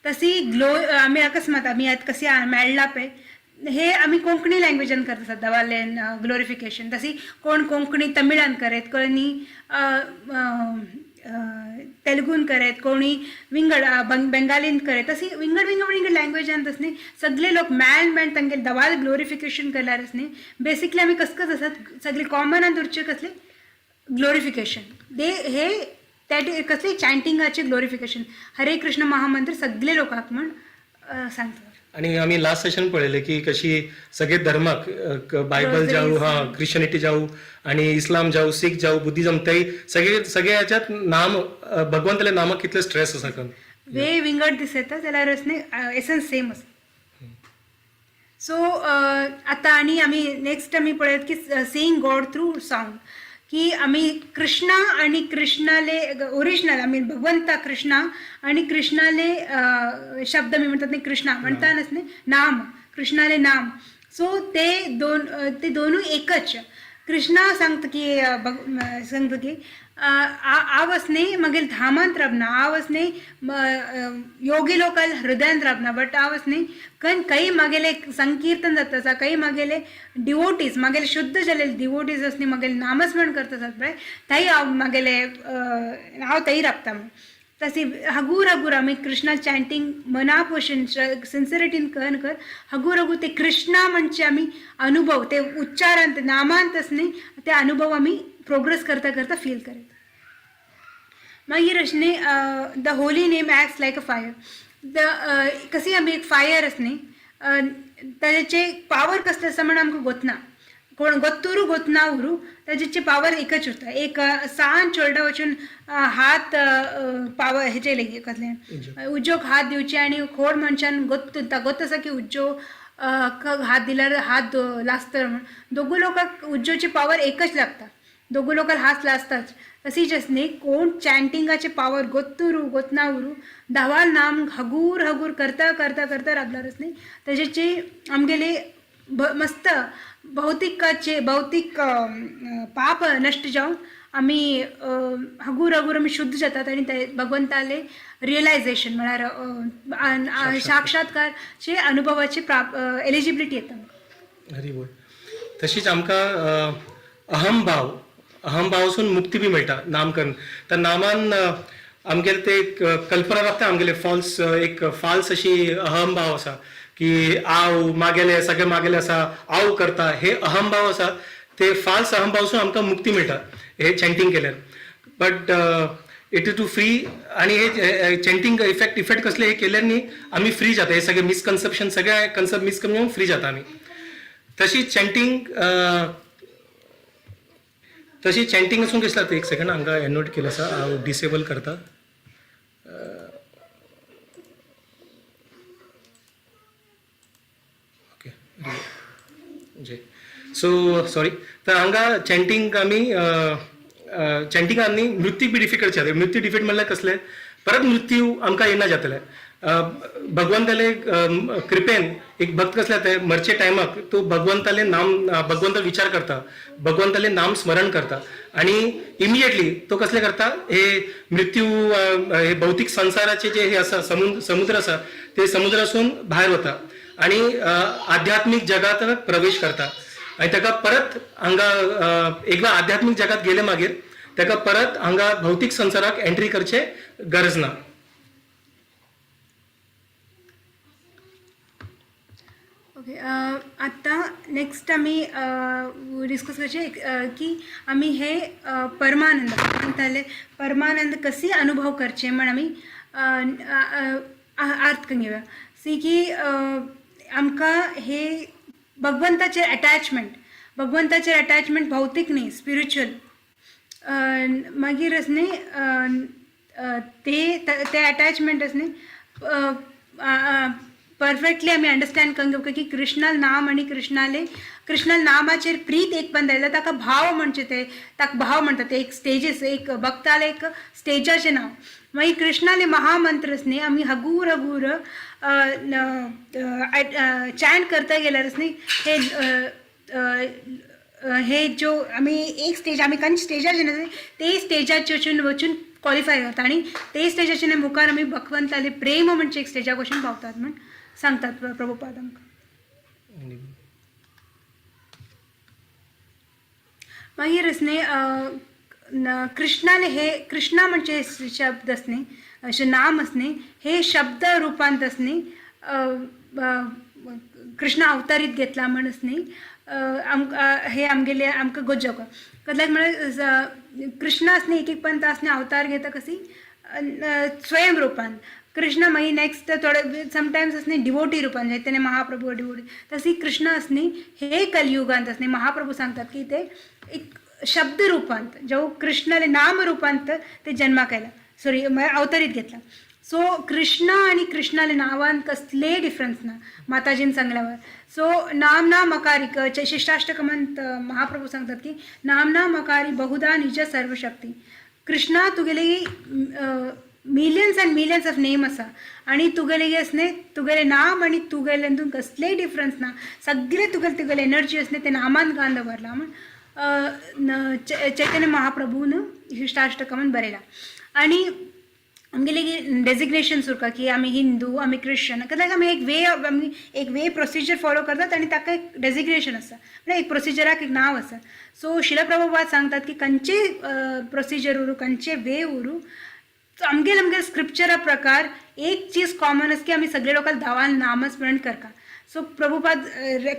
तशी ग्लो आमी अकस्मात आमी आतां कशी मेळ्ळा पळय, हे आमी कोंकणी लँग्वेजान करता सद्दां देवालें ग्लोरिफिकेशन, तशी कोण कोंकणी तमिळान करत, कोणी तेलुगून करत, कोणी विंगड बेंगालीन करत, तशी विंगड विंगड विंगड लँग्वेजान तसनी सगळे लोक मॅन मॅन तांगे दवाल ग्लोरिफिकेशन केल्यार न्ही. बेसिकली आमी कस आसात सगळे कॉमनान उरचे कसले ग्लोरिफिकेशन दे हे that कसले चॅन्टिंगाचे ग्लोरिफिकेशन. हरे कृष्ण महामंत्र सगळे लोकांक म्हण सांगता. आणि आम्ही लास्ट सेशन पळयलें की कशी सगळे धर्माक बायबल जावं, हा, ख्रिश्चनिटी जावं आणि इस्लाम जावं, सीख जावं, बुद्धिझम, ते सगळे सगळे ह्याच्यात नाम भगवंताले नामाक कितले स्ट्रेस आसा कन. वे विंगड दिसता जाल्यार न्ही एसन्स सेम आसा. सो आतां आनी आमी नेक्स्ट आमी पळयत की सीइंग गॉड थ्रू साउंड, की आमी कृष्णा आणि कृष्णाले ओरिजिनल आमी भगवंता कृष्णा आणि कृष्णाले शब्द आमी म्हणतात न्ही, कृष्णा म्हणतानाच न्ही नाम, कृष्णाले नाम. सो ते दोन ते दोनूय एकच. कृष्णा सांगता की सांगता की आवस न्ही मागीर धामांत राबना, आवस न्ही योगी लोकाल हृदयांत राबना, बट आवस न्ही कन काही मागेले संकीर्तन जाता आसा, काही मागेले डिवोटीज, मागेले शुद्ध जालेले डिवोटीज आस न्ही, मागेले नामस्मरण करता आसात पळय, थंय हांव मागेले हांव थंय राबता म्हण. तशी हगूर हगूर आमी कृष्णा चॅन्टिंग मना पसून सिन्सिरिटीन कर कर हगूर हगूर ते कृष्णा म्हणजे आमी अनुभव ते उच्चारांत नामांतच न्ही ते अनुभव आमी प्रोग्रेस करता करता फील करता. मागीर अशें न्ही the holy name acts like a fire. The कशी आमी एक फायर आस न्ही, ताचे पावर कसलें आसा म्हण आमकां गोतना, कोण गोत्तुरू गोतना उरू, ताचे पावर एकच उरता. एक सान चोरडा वचून हात पावर हेचे लेगीत कसलें उज्जोक हात दिवचे आनी खोड मनशान गोत्त गोत आसा की उज्जो हात दिल्यार हात लासता म्हण, दोगूय लोकांक उज्जोची पावर एकच लागता, दोगूय लोकांक हात लासताच. तशीच आस न्ही कोण चॅन्टिंगाचे पावर गोत्तुरू गोतना उरू धावाल नाम हगूर हगूर करता करता करता राबल्यारच न्ही ताजेची आमगेले मस्त भौतिकाचे भौतीक पाप नश्ट जावन आमी हगूर हगूर आमी शुद्ध जातात आनी ते भगवंताले रियलायझेशन म्हळ्यार साक्षात्कारचे अनुभवाचे प्राप एलिजिबिलिटी येता. हरी बोल. तशीच आमकां अहमभाव, अहमभावासून मुक्ती बी मेळटा नाम करून. तर नामान आमगेले ते एक कल्पना लागता, आमगेले फॉल्स एक फाल्स अशी अहमभाव आसा की आव मागेले सगळे मागेले आसा, आव करता, हे अहमभाव आसा, ते फाल्स अहमभावसून आमकां मुक्ती मेळटा हे चॅन्टिंग केल्यार. But it is to free. आणि हे चॅन्टिंग इफेक्ट इफेक्ट कसले हे केल्यार न्ही आमी फ्री जाता, हे सगळे मिसकन्सेप्शन सगळे कन्सेप्ट मिसकन्सेप्शन फ्री जाता आमी. तशी चॅन्टिंग तशी चॅन्टिंग आसून कसं जाता, एक सेकंड हांगा एनोट केलं आसा, हांव डिसेबल करता. ओके जे सो सॉरी. तर हांगा चॅन्टिंग आमी चॅन्टिंग आमी मृत्यूक बी डिफिकल्ट जाता. मृत्यू डिफीट म्हणल्यार कसलें, परत मृत्यू आमकां येना जातलें. भगवंताले कृपेन एक भक्त कसले जाता मरचे टायमाक तो भगवंताले नाम, भगवंता विचार करता, भगवंताले नाम स्मरण करता आणि इमिजिएटली तो कसले करता, हे मृत्यू हे भौतिक संसाराचे जे हे आसा समुद्र आसा ते समुद्रासून भायर वता आणि आध्यात्मिक जगात प्रवेश करता. आणि ताका परत हांगा एकदा आध्यात्मिक जगात गेले मागीर ताका परत हांगा भौतिक संसाराक एंट्री करचे गरज ना. ओके, आतां नेक्स्ट आमी डिस्कस करचे की आमी हे परमानंद म्हणटाले, परमानंद कशी अनुभव करचे म्हण आमी अर्थ घेवया. सी की आमकां हे भगवंताचेर अटॅचमेंट, भगवंताचेर अटॅचमेंट भौतीक न्ही, स्पिरिच्युअल. मागीर न्ही ते ते अटॅचमेंट न्ही परफेक्टली आमी अंडरस्टँड करून घेवंक की कृष्णाल नाम आनी कृष्णाले कृष्णाल नामाचेर प्रीत एक बंद जाल्यार ताका भाव म्हणचे ते ताका भाव म्हणटा ते एक स्टेजीस एक भक्ताले एक स्टेजाचें नांव. मागीर कृष्णाले महामंत्रस न्ही आमी हगूर हगूर चॅन्ट करता गेल्यारच न्ही हे हे ज्यो आमी एक स्टेज आमी खंयच्या स्टेजाचेर न्ही ते स्टेजाचेर वचून वचून क्वॉलिफाय करता आनी ते स्टेजाचे मुखार आमी भगवंताले प्रेम म्हणजे एक स्टेजाक वचून पावतात म्हण सांगतात प्रभुपाद आमकां. मागीर न्ही कृष्णाले हे कृष्णा म्हणजे शब्द असणे, असे नाम असणे, हे शब्द रूपांत असणे, कृष्ण अवतारीत घेतला म्हण असणे, हे आमगेले आमकां गोज्जक कसल्याक म्हळ्यार कृष्ण असणे एक एक पंत असणे अवतार घेता कशी स्वयं रूपान कृष्ण, मागीर नेक्स्ट थोडे समटायम्स असणे डिवोटी रूपान, चैतन्य महाप्रभू डिवोटी, तशी कृष्ण असणे हे कलियुगांत असणे महाप्रभू सांगतात की ते एक शब्द रूपांत जो कृष्णाले नाम रूपांत ते जन्मा केला, सॉरी, अवतरित घेतला. सो कृष्ण आणि कृष्णाले नावान कसले डिफरन्स ना माताजीन सांगल्यावर. सो नाम नाम अकारी शिष्टाष्टकमंत महाप्रभू सांगतात की नाम नाम अकारी बहुधा निज सर्वशक्ती. कृष्णा तुगेले millions and millions of name आसा आणि तुगेले असणे तुगेले नाम आणि तुगेले हितून कसलेय डिफरन्स ना, सगळे तुगेले तुगेले एनर्जी असणे ते नामान गान दवरला म्हण चैतन्य महाप्रभून शिष्टाष्टकमान बरयला. आणि आमगेले डेजिग्नेशन उरता की आमी हिंदू, आमी क्रिश्चन, कित्याक आमी एक वे, आमी एक वे प्रोसिजर फॉलो करतात आनी ताका एक डेजिग्नेशन आसा, म्हळ्यार एक प्रोसिजराक एक नांव आसा. सो शिला प्रभुपाद सांगतात की खंयचे प्रोसिजर उरूं, खंयचे वे उरूं, आमगेले आमगेले स्क्रिप्चरा प्रकार एक चीज कॉमन आसा की आमी सगळे लोकांक धावान नामस्मरण करता. सो प्रभुपाद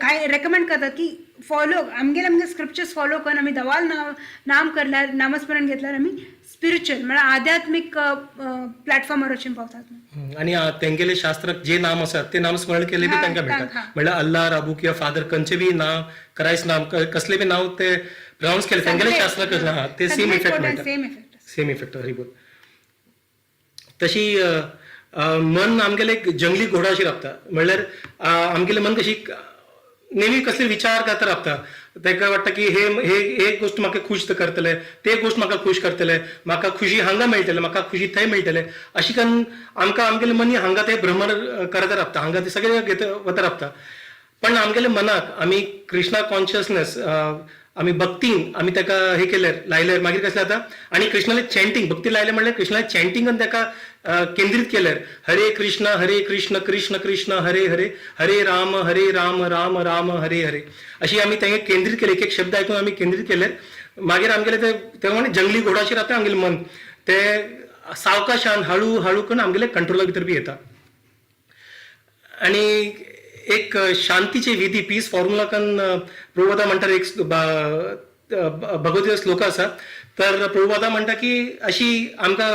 काय रेकमेंड करतात की फॉलो आमगेले आमगे स्क्रिप्चर्स फॉलो करून आमी दवाल नाम नाम करल्यार, नामस्मरण घेतल्यार आमी स्पिरिच्युअल म्हळ्यार आध्यात्मीक प्लॅटफॉर्मार वचून पावतात. आणि तेंगेले शास्त्राक जे नाम आसा ते नाम स्मरण केले बी तांकां मेळटा. म्हणल्यार अल्लाह, राबू किंवा फादर, खंयचे बी नाव, क्रायस्ट नाम, कसले बी नाव ते प्रोनाउन्स केले तेंगेले शास्त्राक हा ते सेम इफेक्ट मेळटा. Same effect. Same effect. Hari बोल. तशी मन आमगेले एक जंगली घोडा अशी राबता, म्हणल्यार आमगेले मन कशी नेहमी कसले विचार करता राबता. ताका वाटता की हे हे हे गोष्ट म्हाका खुश करतले, ते गोष्ट म्हाका खुश करतले, म्हाका खुशी हांगा मेळटले, म्हाका खुशी थंय मेळटले, अशी करून आमकां आमगेले मनी हांगा ते भ्रमण करत राबता, हांगा ते सगळे घेत वता राबता. पण आमगेले मनाक आमी कृष्णा कॉन्शियसनेस, आमी भक्तीन आमी ताका हे केले लायले, मागीर कसलें जाता आनी कृष्णाले चॅन्टींग भक्ती लायले म्हणल्यार कृष्णाले चॅन्टिंगान ताका केंद्रीत केल्यार हरे कृष्ण हरे कृष्ण कृष्ण कृष्ण हरे हरे हरे राम हरे राम राम राम हरे हरे अशी आमी तांकां केंद्रीत केले, एक एक शब्द आयकून आमी केंद्रीत केले, मागीर आमगेले ते ते म्हण जंगली घोडाशी रावता आमगेलें मन, ते सावकाशान हळू हळू करून आमगेले कंट्रोला भितर बी येता. आणि एक शांतीची विधी, पीस फॉर्म्युला कन प्रभुपादा म्हणटात, एक भगवद्गीता श्लोक आसा. तर प्रभुपादा म्हणटा की अशी आमकां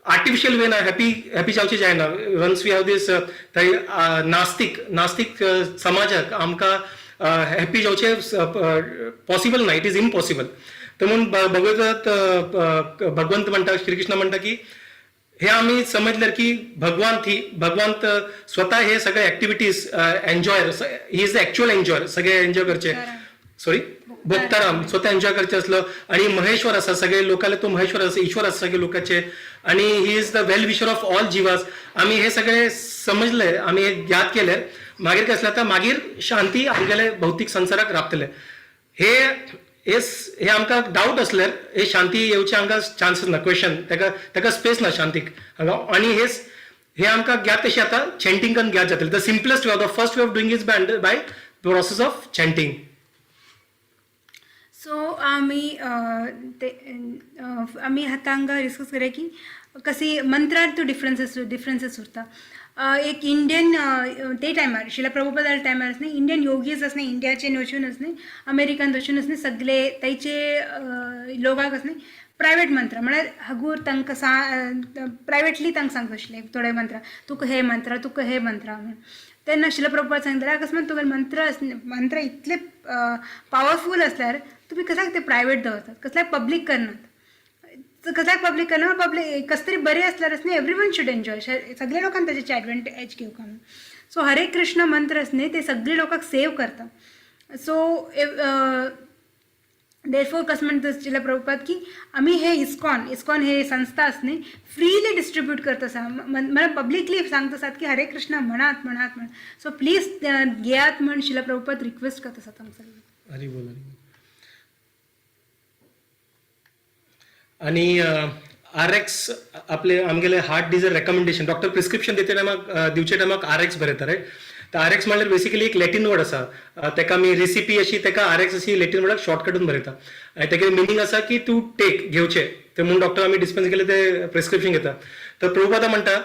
आर्टिफिशियल वे ना हॅपी हॅपी जावचे जायना. वन्स we have दीस नास्तिक नास्तिक समाजाक आमकां हॅपी जावचे पॉसिबल ना, it is impossible. तर म्हणून भगवद्गीतात भगवंत म्हणटा, श्रीकृष्ण म्हणटा की हे आम्ही समजलं की भगवान थी भगवंत स्वतः हे सगळे activities enjoyer, he is the actual enjoyer, सगळे एन्जॉय करचे, सॉरी, भोक्ताराम स्वतः एन्जॉय करचे असलं आणि महेश्वर असा सगळे लोकांना तो महेश्वर असा ईश्वर असा सगळे लोकांचे आणि he is the well wisher of all jivas. आम्ही हे सगळे समजले, आम्ही हे ज्ञात केले, मागीर कसलं तर मागीर शांती आमगेले भौतिक संसाराक राबतले. हे हे हे आमकां डावट असल्यार हे शांती येवचे आमकां चान्सीस ना, क्वेश्चन ताका ताका स्पेस ना शांतीक हांगा. आणि हेच हे आमकां ज्ञात कशें जाता, चॅन्टिंगान ज्ञात जातलें. The simplest way, the first way of doing is by process of chanting. So आम्ही ते आमी आतां हांगा डिस्कस करया की कशी मंत्रार तूं डिफरन्सीस डिफरन्सीस उरता. एक इंडियन ते टायमार शिला प्रभुपदा टायमार आसले इंडियन योगीज आसले, इंडियाचे वचून आसले, अमेरिकन वचून आसले, सगळे तांचे लोकांक आसले प्रायवेट मंत्र, म्हळ्यार हगूर तांकां सा प्रायवेटली तांकां सांगता आशिल्ले थोडे मंत्र, तुका हे मंत्र, तुका हे मंत्र म्हण. तेन्ना शिला प्रभुपाद सांगताले अकस्मात तुगेले मंत्र मंत्र इतले पावरफूल असल्यार तुमी कसल्याक ते प्रायवेट दवरतात, कसल्याक पब्लीक करनात, कसल्याक पब्लीक करना? पब्लीक कसं तरी बरें असल्यार न्ही एवरी वन should enjoy, सगळे लोकांक ताचे एडवांटेज घेवंक म्हणून. सो हरे कृष्ण मंत्र न्ही ते सगळे लोकांक सेव करता. सो देरफोर कसं म्हणटा शिला प्रभुपाद की आमी हे इस्कॉन इस्कॉन हे संस्था आसा न्ही फ्रीली डिस्ट्रीब्यूट करता आसा, म्हळ्यार पब्लिकली सांगता आसात की हरे कृष्ण म्हणात म्हणात म्हण. सो प्लीज घेयात म्हण शिला प्रभुपाद रिक्वेस्ट करता आसात आमकां. हरी बोल, हरी बोल. आणि आर एक्स आपले आमगेले heart disease recommendation, doctor prescription दिते टायमाक, दिवचे टायमाक आर एक्स बरयता, रायट? तर आर एक्स म्हणल्यार बेसिकली एक लॅटीन वर्ड आसा. तेका आमी रेसिपी अशी, तेका आर एक्स अशी लॅटीन वर्डाक शॉर्टकटून बरयता आनी तेगे मिनींग आसा की तूं टेक, घेवचें ते म्हणून डॉक्टर आमी डिस्पेन्स केले ते प्रिस्क्रिप्शन घेता. तर प्रभुपादा म्हणटा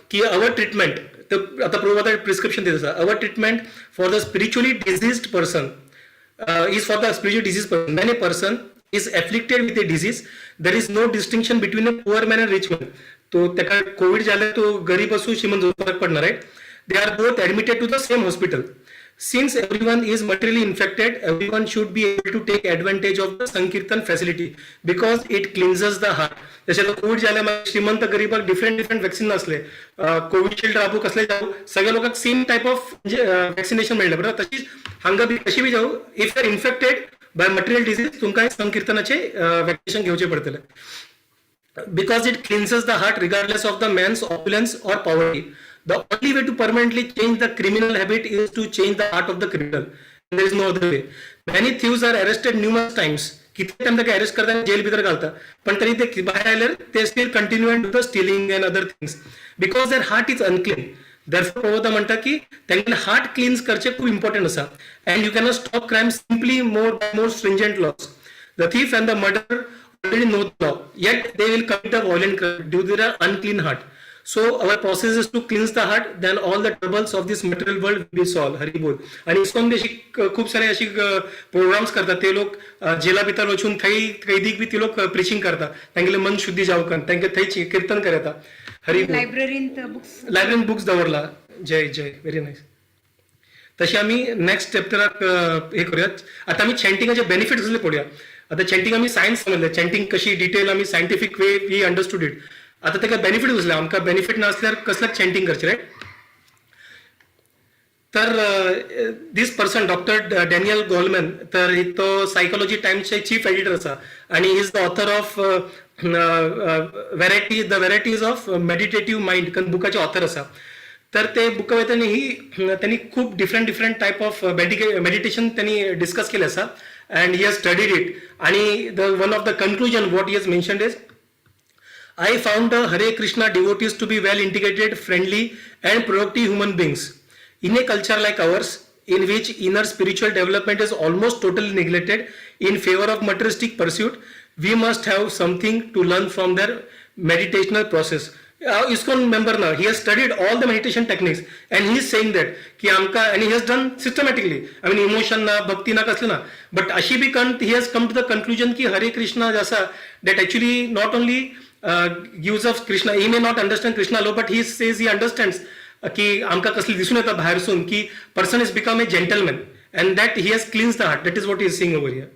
की our treatment, तर आतां प्रभुपादा प्रिस्क्रिप्शन दित आसा, our treatment for the spiritually diseased person is for the spiritual disease person. When a person is afflicted with a disease, there is no distinction between a poor man and rich man. तो ताका Covid जाल्यार तो गरीब आसूं श्रीमंत फरक पडना, right? They are both admitted to the same hospital. Since everyone is materially infected, everyone should be able to take advantage of the Sankirtan facility because it cleanses the heart. जशें आतां Covid जाल्यार मागीर श्रीमंत गरीबाक different different vaccine नासले, Covishield राबू कसले जावं, सगळ्या लोकांक सेम टायप ऑफ वॅक्सिनेशन मेळ्ळें, बरोबर? तशीच हांगा बी कशी बी जावं, if are infected by material disease, तुमकां संकिर्तनाचे वॅक्सिनेशन घेवचें पडटलें because it cleanses the heart regardless of the man's opulence or poverty. The only way to permanently change the criminal habit is to change the heart of the criminal. There is no other way. Many thieves are arrested numerous times. किती time ताका arrest करता, gel भितर घालता, पण तरी ते भायर आयल्यार ते still continue and do the stealing and other things because their heart is unclean. Therefore Prabhupada म्हणटा की तांगेले हार्ट क्लीन्स करचे खूब इम्पॉर्टंट आसा and you cannot stop crime simply more stringent laws. The thief and the murderer already know the law, yet they will commit a violent crime due to their unclean heart. So our process is to cleanse the heart, then all the troubles of this material world will be solved. Hari बोल. आणि ISKCON बी अशी खूप सारे अशी programmes करतात. ते लोक जेला भितर वचून थंय कैदीक बी ते लोक प्रिचिंग करतात, तांगेले मन शुद्धी जावं, तांकां थंय कीर्तन करता. हरी बोल. लायब्ररींत बुक्स. लायब्ररीन बुक्स दवरला. जय जय. Very nice. तशी आमी नेक्स्ट चॅप्टराक हे करूयात. आता आमी चॅन्टिंगाचे बेनिफिट्स कसले पळोवया. आता चॅन्टिंग आमी सायन्स समजले, चॅन्टिंग कशी डिटेल आमी scientific way we understood it. आता ताका बेनिफीट कसले? आमकां बेनिफीट नासल्यार कसल्याक चॅन्टिंग करचें, रायट? तर this person, Doctor Daniel Goleman, तर तो सायकोलॉजी टायम्सचे चीफ एडिटर आसा आणि is the author of variety the Varieties of Meditative Mind बुकाचे author आसा. तर ते बुका वयताना ही त्यांनी खूप different different type of meditation त्यांनी डिस्कस केले आसा and he has studied it. आणि the one of the conclusion what he has mentioned is, I found the Hare Krishna devotees to be well integrated, friendly, and productive human beings. In a culture like ours, in which inner spiritual development is almost totally neglected in favor of materialistic pursuit, we must have something to learn from their meditational process. ISKCON member na, he has studied all the meditation techniques and he is saying that की आमका, and he has done systematically, I mean, emotion ना, भक्ती ना, कसले ना, but अशी बी कन he has come to the conclusion की हरे कृष्णा जसा that actually not only gives of Krishna, he may not understand Krishna love, but he says he understands की आमका कसली दिसून येता भायरसून की person is become a gentleman and that he has cleanse the heart. That is what is saying over here.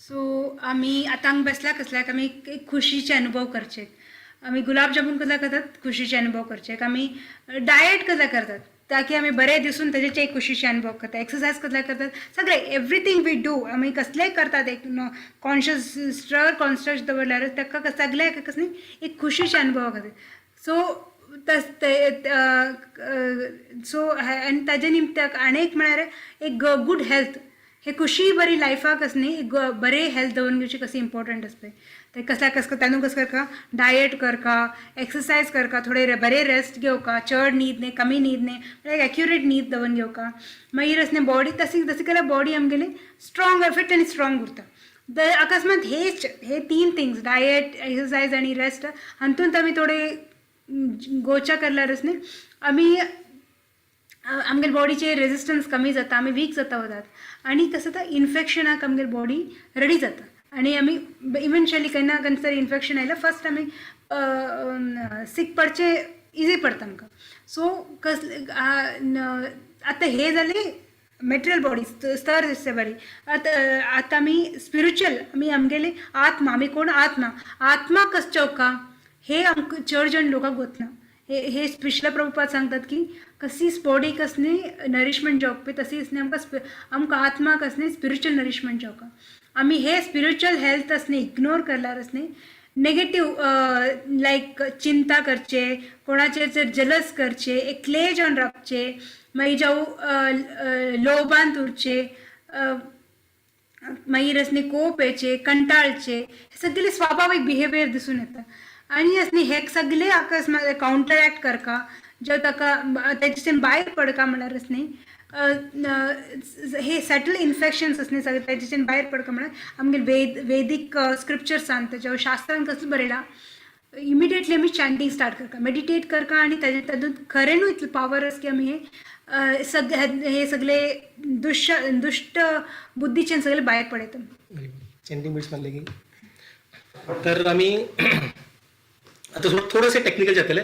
So आमी आतां हांगा बसल्या कसल्याक आमी एक खुशीचे अनुभव करचे. आमी गुलाबजामून कसल्या करतात, खुशीचे अनुभव करचे. आमी डायट कसल्या करतात ताकी आमी बरे दिसून ताजेचे एक खुशीचे अनुभव करता. एक्सरसायज कसल्या करतात, सगळे एवरीथींग we do, आमी कसलेय करतात, एक कॉन्शियस स्ट्रगल कॉन्शियस दवरल्यार ताका सगळ्याक कसली एक खुशीचे अनुभव करता. सो तस ते सो आनी ताजे निमताक आनी एक म्हळ्यार एक गुड हेल्थ. हे खुशी बरी लायफाक आस न्ही, एक बरे हेल्थ दवरून घेवची कशी इम्पॉर्टंट आसता. ते कसल्या कस तांदूळ कसं करका, डायट करका, एक्सरसायज करका, थोडे बरे रेस्ट घेवका, चड न्हीद न्ही, कमी न्हीद न्ही, म्हळ्यार एक्युरेट न्हीद दवरून घेवका. मागीर अस न्ही बॉडी तशी तशी केल्यार बॉडी आमगेली स्ट्रॉंग, फिट आनी स्ट्रॉंग उरता. The अकस्मात हे तीन थिंग्स, डायट, एक्सरसायज आनी रेस्ट, हातूंत आमी थोडे गोचा करल्यारच न्ही आमी आमगेले बॉडीचे रेजिस्टन्स कमी जाता, आमी वीक जाता वतात आनी कसं जाता, इन्फेक्शनाक आमगेली बॉडी रेडी जाता आनी आमी इवेंच्युअली केन्ना केन्ना तरी इन्फेक्शन आयल्यार फर्स्ट आमी सीक पडचे इजी पडटा आमकां. सो कसले आतां हे जाले मटेरियल बॉडी स्तर दिसते बरी. आतां आतां आमी स्पिरिच्युअल, आमी आमगेले आत्मा, आमी कोण? आत्मा. आत्मा कस चौका हे आमकां चड जण लोकांक वतना. हे हे श्रील प्रभुपाद सांगतात की कशीच बॉडी कसली नरिशमेंट जावप पळय, तशीच न्ही आमकां आमकां आत्मा कसली स्पिरिच्युअल नरिशमेंट जावका. आमी हे स्पिरिच्युअल हेल्थ आसनी इग्नोर करल्यार न्ही नेगेटीव लायक चिंता करचे, कोणाचेर जर जलस करचे, एकले जावन रावचे, मागीर जावं लोभांत उरचे, मागीर असले कोप येचे, कंटाळचे, सगळे स्वाभावीक बिहेवियर दिसून येता. आनी आसनी हे सगळे अकस्मात कावंटरॅक्ट करका जो ताका तेच्याच्यान भायर पडका म्हळ्यार न्ही, हे सटल इन्फेक्शन्स आसनी सगळे तेच्याच्यान भायर पडका म्हळ्यार आमगे वेदीक स्क्रिप्चर्सान तेच्या शास्त्रान कसलें बरयलां, इमिडिएटली आमी चॅन्टींग स्टार्ट करता, मेडिटेट करता आनी ताजे तातूंत खरें न्हू इतलें पावर आसा की आमी हे सगळे हे सगळे दुश्ट दुश्ट बुद्धीच्यान सगळे भायर पडयता. चॅन्टींग बीट्स म्हणले की तर आमी आता थोडेसे टेक्निकल जातले.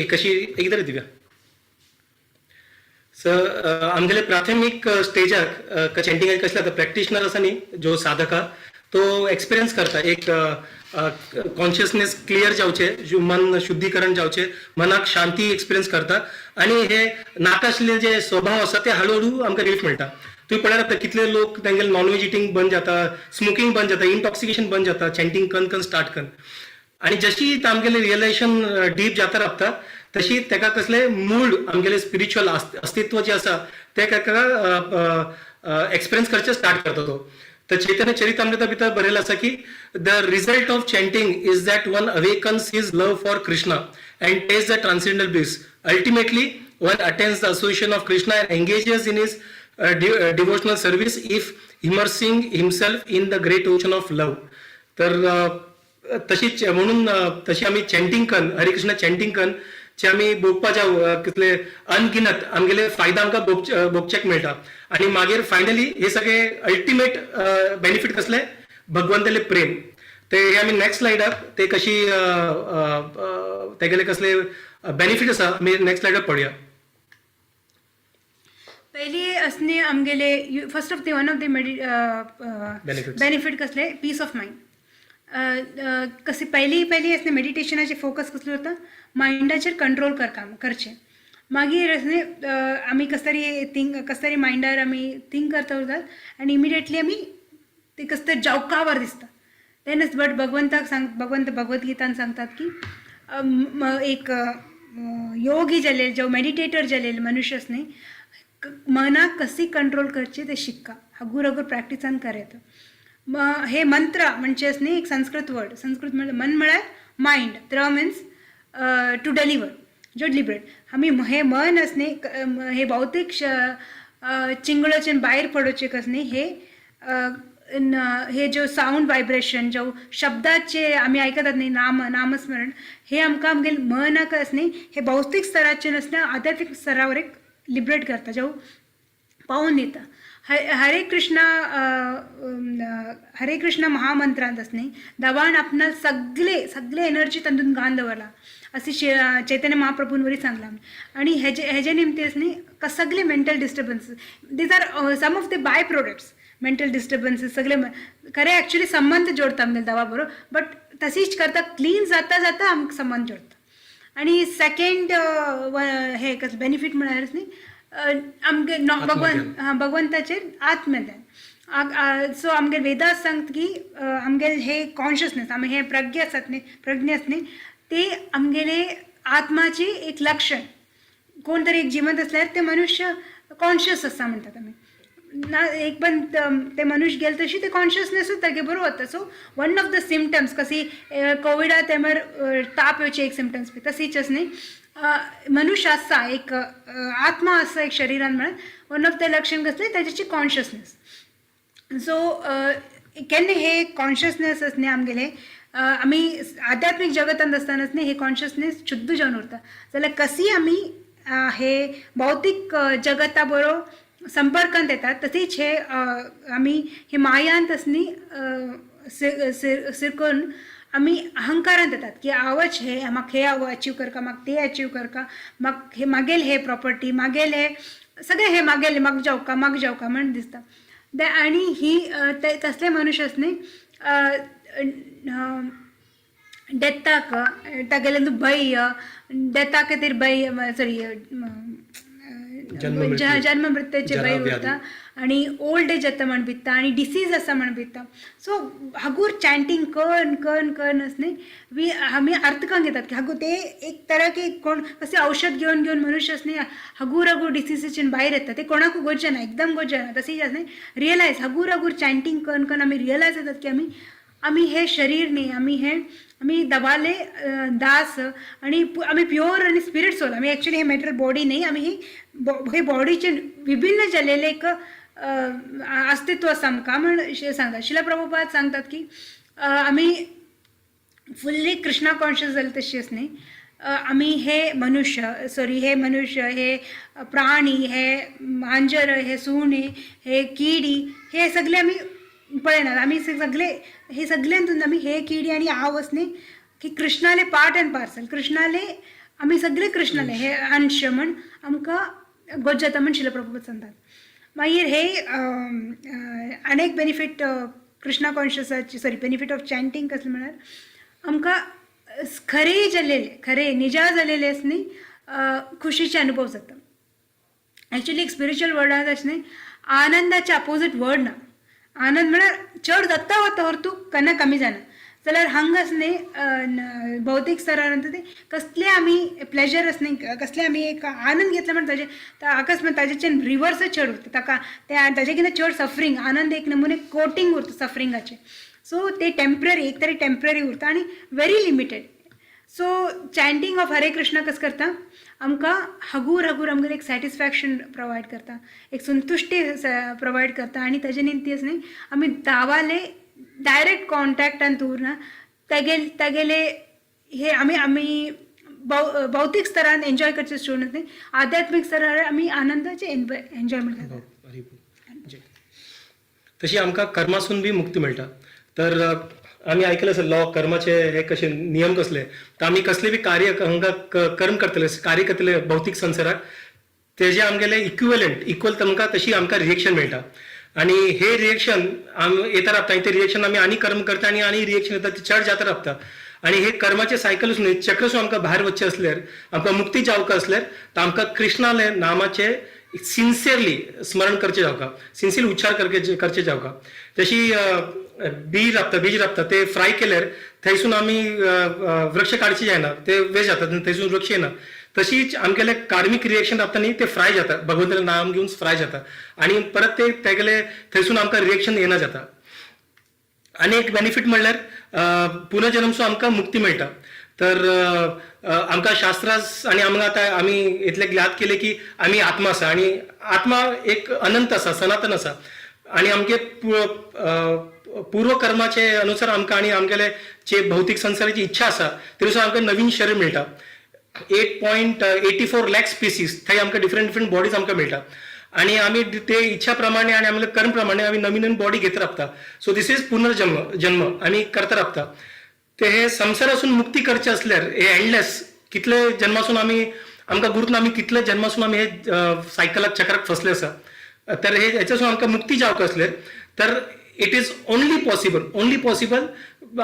एक कशी एकदा रे दिव्या. सर, आमगेले प्राथमीक स्टेजाक चॅन्टिंग कसले आतां प्रॅक्टिशनर आसा न्ही, जो साधक हा तो एक्सपिरियन्स करता एक कॉन्शियसनेस क्लियर जावचे, मन शुद्धीकरण जावचे, मनाक शांती एक्सपिरियन्स करता आणि हे नाका आशिल्ले जे स्वभाव आसा ते हळूहळू आमकां रिलीफ मेळटा. तुवें पळयल्यार आतां कितले लोक तेंगेले नॉन व्हेज इटींग बंद जाता, स्मोकिंग बंद जाता, इंटॉक्सिकेशन बंद जाता चॅन्टिंग कन कन स्टार्ट कन. आणि जशी आमगेले रियलायझेशन डीप जाता रावता तशी तेका कसले मूळ आमगेले स्पिरिच्युअल अस्तित्व जे आसा ते ताका एक्सपिरियन्स करचे स्टार्ट करता तो. तर चैतन्य चरितामृता भितर बरयलें आसा की the result of chanting is that one awakens his love for Krishna and taste the transcendental bliss. Ultimately one attains the association of Krishna and engages in his devotional service if immersing himself in the great ocean of love. तर तशीच म्हणून तशी आमी chanting कन, हरे Krishna chanting कन चे आमी भोगपाच्या कितले अनगिनत आमगेले फायदा आमकां भोगच्याक मेळटा. आणि मागीर फायनली हे सगळे अल्टिमेट बेनिफीट कसले, भगवंताले प्रेम. ते हे आमी नेक्स्ट स्लायडाक ते कशी तेगेले कसले बेनिफीट आसा आमी नेक्स्ट स्लायडाक पळोवया. पयली असणे आमगेले first of the one of the medi Benefits. Benefit कसले, पीस ऑफ मायंड. कसे पयली पयली असणे मेडिटेशनाचे फोकस कसलो उरता, मायंडाचेर कंट्रोल करता करचें. मागीर असणे आमी कसले तरी थिंक, कसले तरी मायंडार आमी थिंक करता उरतात आनी इमिडिएटली आमी ते कसले तरी जावकावर दिसता तेन्नाच. बट भगवंताक सांग, भगवंत भगवद्गीतान सांगतात की एक योगी जालेले, जो मेडिटेटर जालेले मनुष्य न्ही, मनाक कशी कंट्रोल करची ते शिक्का, हगूर हगूर प्रॅक्टिसान करयता. हे मंत्र म्हणचेच न्ही एक संस्कृत वर्ड. संस्कृत म्हळ्यार मन म्हळ्यार मायंड, त्र मिन्स टू डिलिवर, जो लिबरेट. आमी हे मन आस न्ही, हे भौतीक चिंगळाच्यान भायर पडोवचें कस न्ही, हे हे जो सावंड वायब्रेशन, जो शब्दाचे आमी आयकतात न्ही, नामस्मरण, हे आमकां आमगेले मनाक आस न्ही, हे भौतीक स्तराचेर नासतना आध्यात्मीक स्तरावर एक लिबरेट करता, जो पावोवन दिता. हरे कृष्णा, हरे कृष्णा महामंत्रांत आस न्ही, दवान आपणा सगळे सगळे एनर्जी तातूंत घालून दवरला अशी चैतन्य महाप्रभून वरी सांगलां. आनी हेजे निमते आस न्ही सगळे mental disturbances, these are some of the by products, mental disturbances सगळे खरें एक्चुअली संबंद जोडता आमगे दवा बरोबर, बट तशीच करता क्लीन जाता जाता आमकां संबंद जोडता. आनी सेकेंड हे कसलें बेनिफीट म्हळ्यार न्ही आमगे भगवन, हां, भगवंताचेर आत्मज्ञान. सो आमगे वेदास सांगता की आमगे हे कॉन्शियसनेस, आमी हे प्रज्ञा आसात न्ही, प्रज्ञा आसा न्ही, ते आमगेले आत्माची एक लक्षण. कोण तरी एक जिवंत आसल्यार ते मनुष्य कॉन्शियस आसा म्हणटात आमी ना. एक पण ते मनुष्य गेले तशी ते कॉन्शियसनेसूच तागे बरोबर वता. So one of the symptoms, कशी कोविडा तेमार ताप येवचे एक सिमटम्स बी तशीच आस न्ही, मनुष्य आसा एक आत्मा आसा एक शरिरान म्हळ्यार वन ऑफ the लक्षण कसलें, ताची कॉन्शियसनेस. सो केन्ना हे कॉन्शियसनेस आस न्ही आमगेले, आमी आध्यात्मीक जगतांत आसतनाच न्ही हे कॉन्शियसनेस शुद्ध जावन उरता जाल्यार कशी आमी हे भौतीक जगता बरोबर संपर्कांत येतात, तशीच हे आमी हे मायांत आस न्ही सिरकून आमी अहंकारांत येतात की हांवच हे, म्हाका हे हांव अचीव करका, म्हाका ते अचीव करका, म्हाका हे मागेल, हे प्रॉपर्टी मागेल, हे सगळे हे मागेल, म्हाका जावका, म्हाका जावका म्हण दिसता. आनी ही तसले मनुष्य आस न्ही डेथाक तागेले भंय, डेथा खातीर भंय, सॉरी, जन्म मृत्यू. जन्म मृत्यूचे भंय जरा व्याधी. उरता आनी ओल्ड एज जाता म्हण भिता आनी डिसीज आसा म्हण भिता. सो हागूर चॅन्टींग कन कन कन आस न्ही वी आमी अर्थ घेतात की हागूर ते एक तरा की कोण कशें औषध घेवन घेवन मनुष्य आस न्ही हगूर हगूर डिसिजीच्यान भायर येता, ते कोणाकूय गरज ना, एकदम गरज ना. तशीच आस न्ही रियलायज हगूर हगूर चॅन्टींग कन कन आमी रियलायज जातात की आमी आमी हे शरीर न्ही, आमी हे आमी दवाले दास आनी आमी प्युअर आनी स्पिरीट सोल. आमी एक्चुली हे मॅटेरियल बॉडी न्ही, आमी ही हे बॉडीचे विभिन्न जाल्लेले एक अस्तित्व आसा आमकां म्हण सांगतात. शिला प्रभुपाद सांगतात की आमी फुल्ली कृष्णा कॉन्शियस जाले तशीच न्ही, आमी हे मनुष्य, सॉरी, हे मनुष्य, हे प्राणी, हे मांजर, हे सुणे, हे किडी, हे सगळे आमी पळयनात. आमी सगळे हे सगळ्यांतून आमी हे किडी आनी हांव न्ही की कृष्णाले पार्ट अँड पार्सल, कृष्णाले आमी सगळे कृष्णाले हे अंश म्हण आमकां गोज जाता म्हण शिल प्रभुपाद सांगतात. मागीर हे अनेक बेनिफीट कृष्णा कॉन्शियसाची, सॉरी, बेनिफीट ऑफ चॅन्टींग कसलें म्हळ्यार आमकां खरे जाल्लेले, खरे निजा जाल्लेले आस न्ही खुशीचे अनुभव जाता. एक्चुली एक स्पिरिच्युअल वर्ल्डांत अशें न्ही, आनंदाचे अपोजीट वर्ड ना. आनंद म्हळ्यार चड जाता वता तूं केन्ना कमी जायना, जाल्यार हांगा आस न्ही भौतीक स्तरार ते कसले आमी प्लेजर आस न्ही, कसले आमी एक आनंद घेतला म्हण ताजे अकस्मात ताजेच्यान रिवर्सच चड उरता ताका, ते ताजे कितें चड सफरींग. आनंद एक नमुने कोटींग उरता सफरिंगाचें. सो ते टेम्पररी, एक तरी टेम्पररी उरता आनी very limited. So chanting of Hare Krishna कसं करता आमकां हगूर हगूर आमकां एक सॅटिस्फॅक्शन प्रोवायड करता, एक संतुश्टी प्रोवायड करता आनी ताजे ती न्ही आमी दावाले डायरेक्ट कॉन्टॅक्टान दवरना, तागेले हे आमी आमी भौतीक स्तरान एन्जॉय करचे सोडून न्ही, आध्यात्मीक स्तरार आमी आनंदाचे एन्जॉयमेंट करता. तशी आमकां कर्मासून बी मुक्ती मेळटा. तर आमी आयकलें आसा लॉ कर्माचे हे कशे नियम कसले, तर आमी कसले बी कार्य हांगा कर्म करतले, कार्य करतले भौतीक संवसाराक, तेजे आमगेले इक्विवलंट इक्वल तुमकां तशी आमकां रिएक्शन मेळटा. आनी हे रिएक्शन आम येता रावता, ते रिएक्शन आमी आनी कर्म करता आनी आनी रिएक्शन येता, ते चड जाता रावता. आनी हे कर्माचे सायकलूच न्हय, चक्रसून आमकां भायर वचचें आसल्यार, आमकां मुक्ती जावंक आसल्यार, तर आमकां कृष्णाले नामाचे सिन्सियरली स्मरण करचें जावका, सिन्सियर उच्चार करचे जावका. तशी बीज राबता, बीज राबता ते फ्राय केल्यार थंयसून आमी वृक्ष काडचे जायना, ते वेस्ट जाता, थंयसून वृक्ष येना. तशीच आमगेले कार्मीक रिएक्शन राबता न्ही, ते फ्राय जाता, भगवंतालें नाम घेवन फ्राय जाता आनी परत ते तेगेले थंयसून आमकां रिएक्शन येना जाता. आनी एक बेनिफीट म्हणल्यार पुनर्जन्मसून आमकां मुक्ती मेळटा. तर आमकां शास्त्रां आनी आमकां आतां आमी इतले ज्ञात केले की आमी आत्मा आसा आनी आत्मा एक अनंत आसा, सनातन आसा आनी आमगे पूर्वकर्माचे अनुसार आमकां आनी आमगेले जे भौतीक संवसाराची इच्छा आसा ते नुसार आमकां नवीन शरीर मेळटा. 8.84 lakh species थंय आमकां डिफरंट डिफरंट बॉडीज आमकां मेळटा आनी आमी ते इच्छा प्रमाणे आनी आमगे कर्म प्रमाणे आमी नवीन नवीन बॉडी घेत रावता. सो दीस is पुनर्जन्म, जन्म आमी करता रावता. ते हे संवसारासून मुक्ती करचे असल्यार हे एंडलेस कितले जन्मासून आमी आमकां गुरूत ना, आमी कितले जन्मासून आमी हे सायकलाक चक्राक फसले आसा. तर हे हेच्यासून आमकां मुक्ती जावंक आसल्यार तर it is only possible, only possible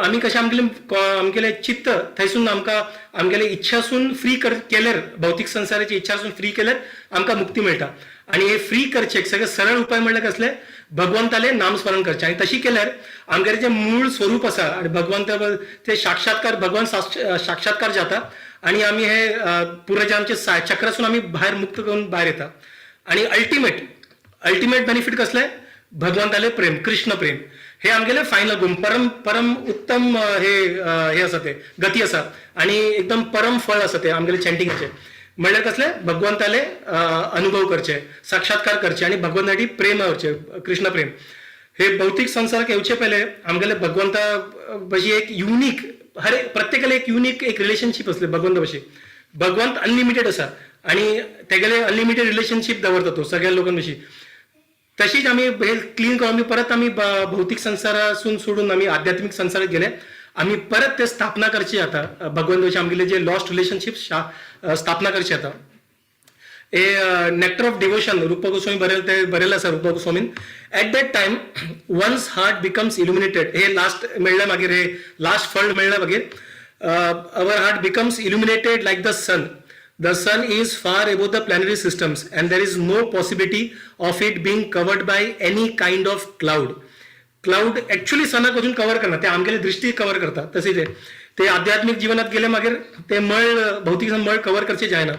आमी कशें आमगेले आमगेले चित्त थंयसून आमकां आमगेले इच्छासून फ्री केल्यार, भौतीक संवसाराची इच्छासून फ्री केल्यार आमकां मुक्ती मेळटा. आनी हे फ्री करचे सगळे सरळ उपाय म्हणल्यार कसले, भगवंताले नामस्मरण करचें. आनी तशी केल्यार आमगेलें जें मूळ स्वरूप आसा आनी भगवंता ते साक्षात्कार, भगवान साक्षात्कार जाता आनी आमी हे पुराय आमचे चक्रासून आमी भायर मुक्त करून भायर येता. आनी अल्टिमेट बेनिफीट कसलें, भगवंताले प्रेम, कृष्ण प्रेम, हे आमगेले फायनल गुण, परम परम उत्तम हे हे आसा ते गती आसा आनी एकदम परम फळ आसा ते आमगेले चॅन्टिंगाचे. म्हणल्यार कसले, भगवंताले अनुभव करचे, साक्षात्कार करचे आनी भगवंताची प्रेम करचे, कृष्ण प्रेम. हे भौतीक संवसाराक येवचे पयले आमगेले भगवंता भशी एक युनीक, हर प्रत्येकाले एक युनीक एक रिलेशनशीप आसले भगवंता भशेन. भगवंत अनलिमिटेड आसा आनी तेगेले अनलिमिटेड रिलेशनशीप दवरता तो सगळ्या लोकां भशेन. तशीच आमी हे क्लीन करून आमी परत आमी भौतीक संवसारासून सोडून आमी आध्यात्मीक संवसारात गेले, आमी परत ते स्थापना करची जाता भगवंत भशेन आमगेले जे लॉस्ट रिलेशनशीप स्थापना करची जाता. A nectar of devotion Rupa Goswami बरयलें, ते बरयलें आसा रुपा गोस्वामीन. At that time one's heart becomes illuminated. हे लास्ट मेळ्ळें मागीर, हे लास्ट फळ मेळ्ळें मागीर our heart becomes illuminated like the sun. The sun is far above the planetary systems and there is no possibility of it being covered by any kind of cloud. Cloud actually सनाक वचून cover करना, ते आमगेले दृष्टी cover करता. तशें ते ते आध्यात्मिक जीवनात गेले मागीर ते मळ भौतीक मळ कवर करचे जायना.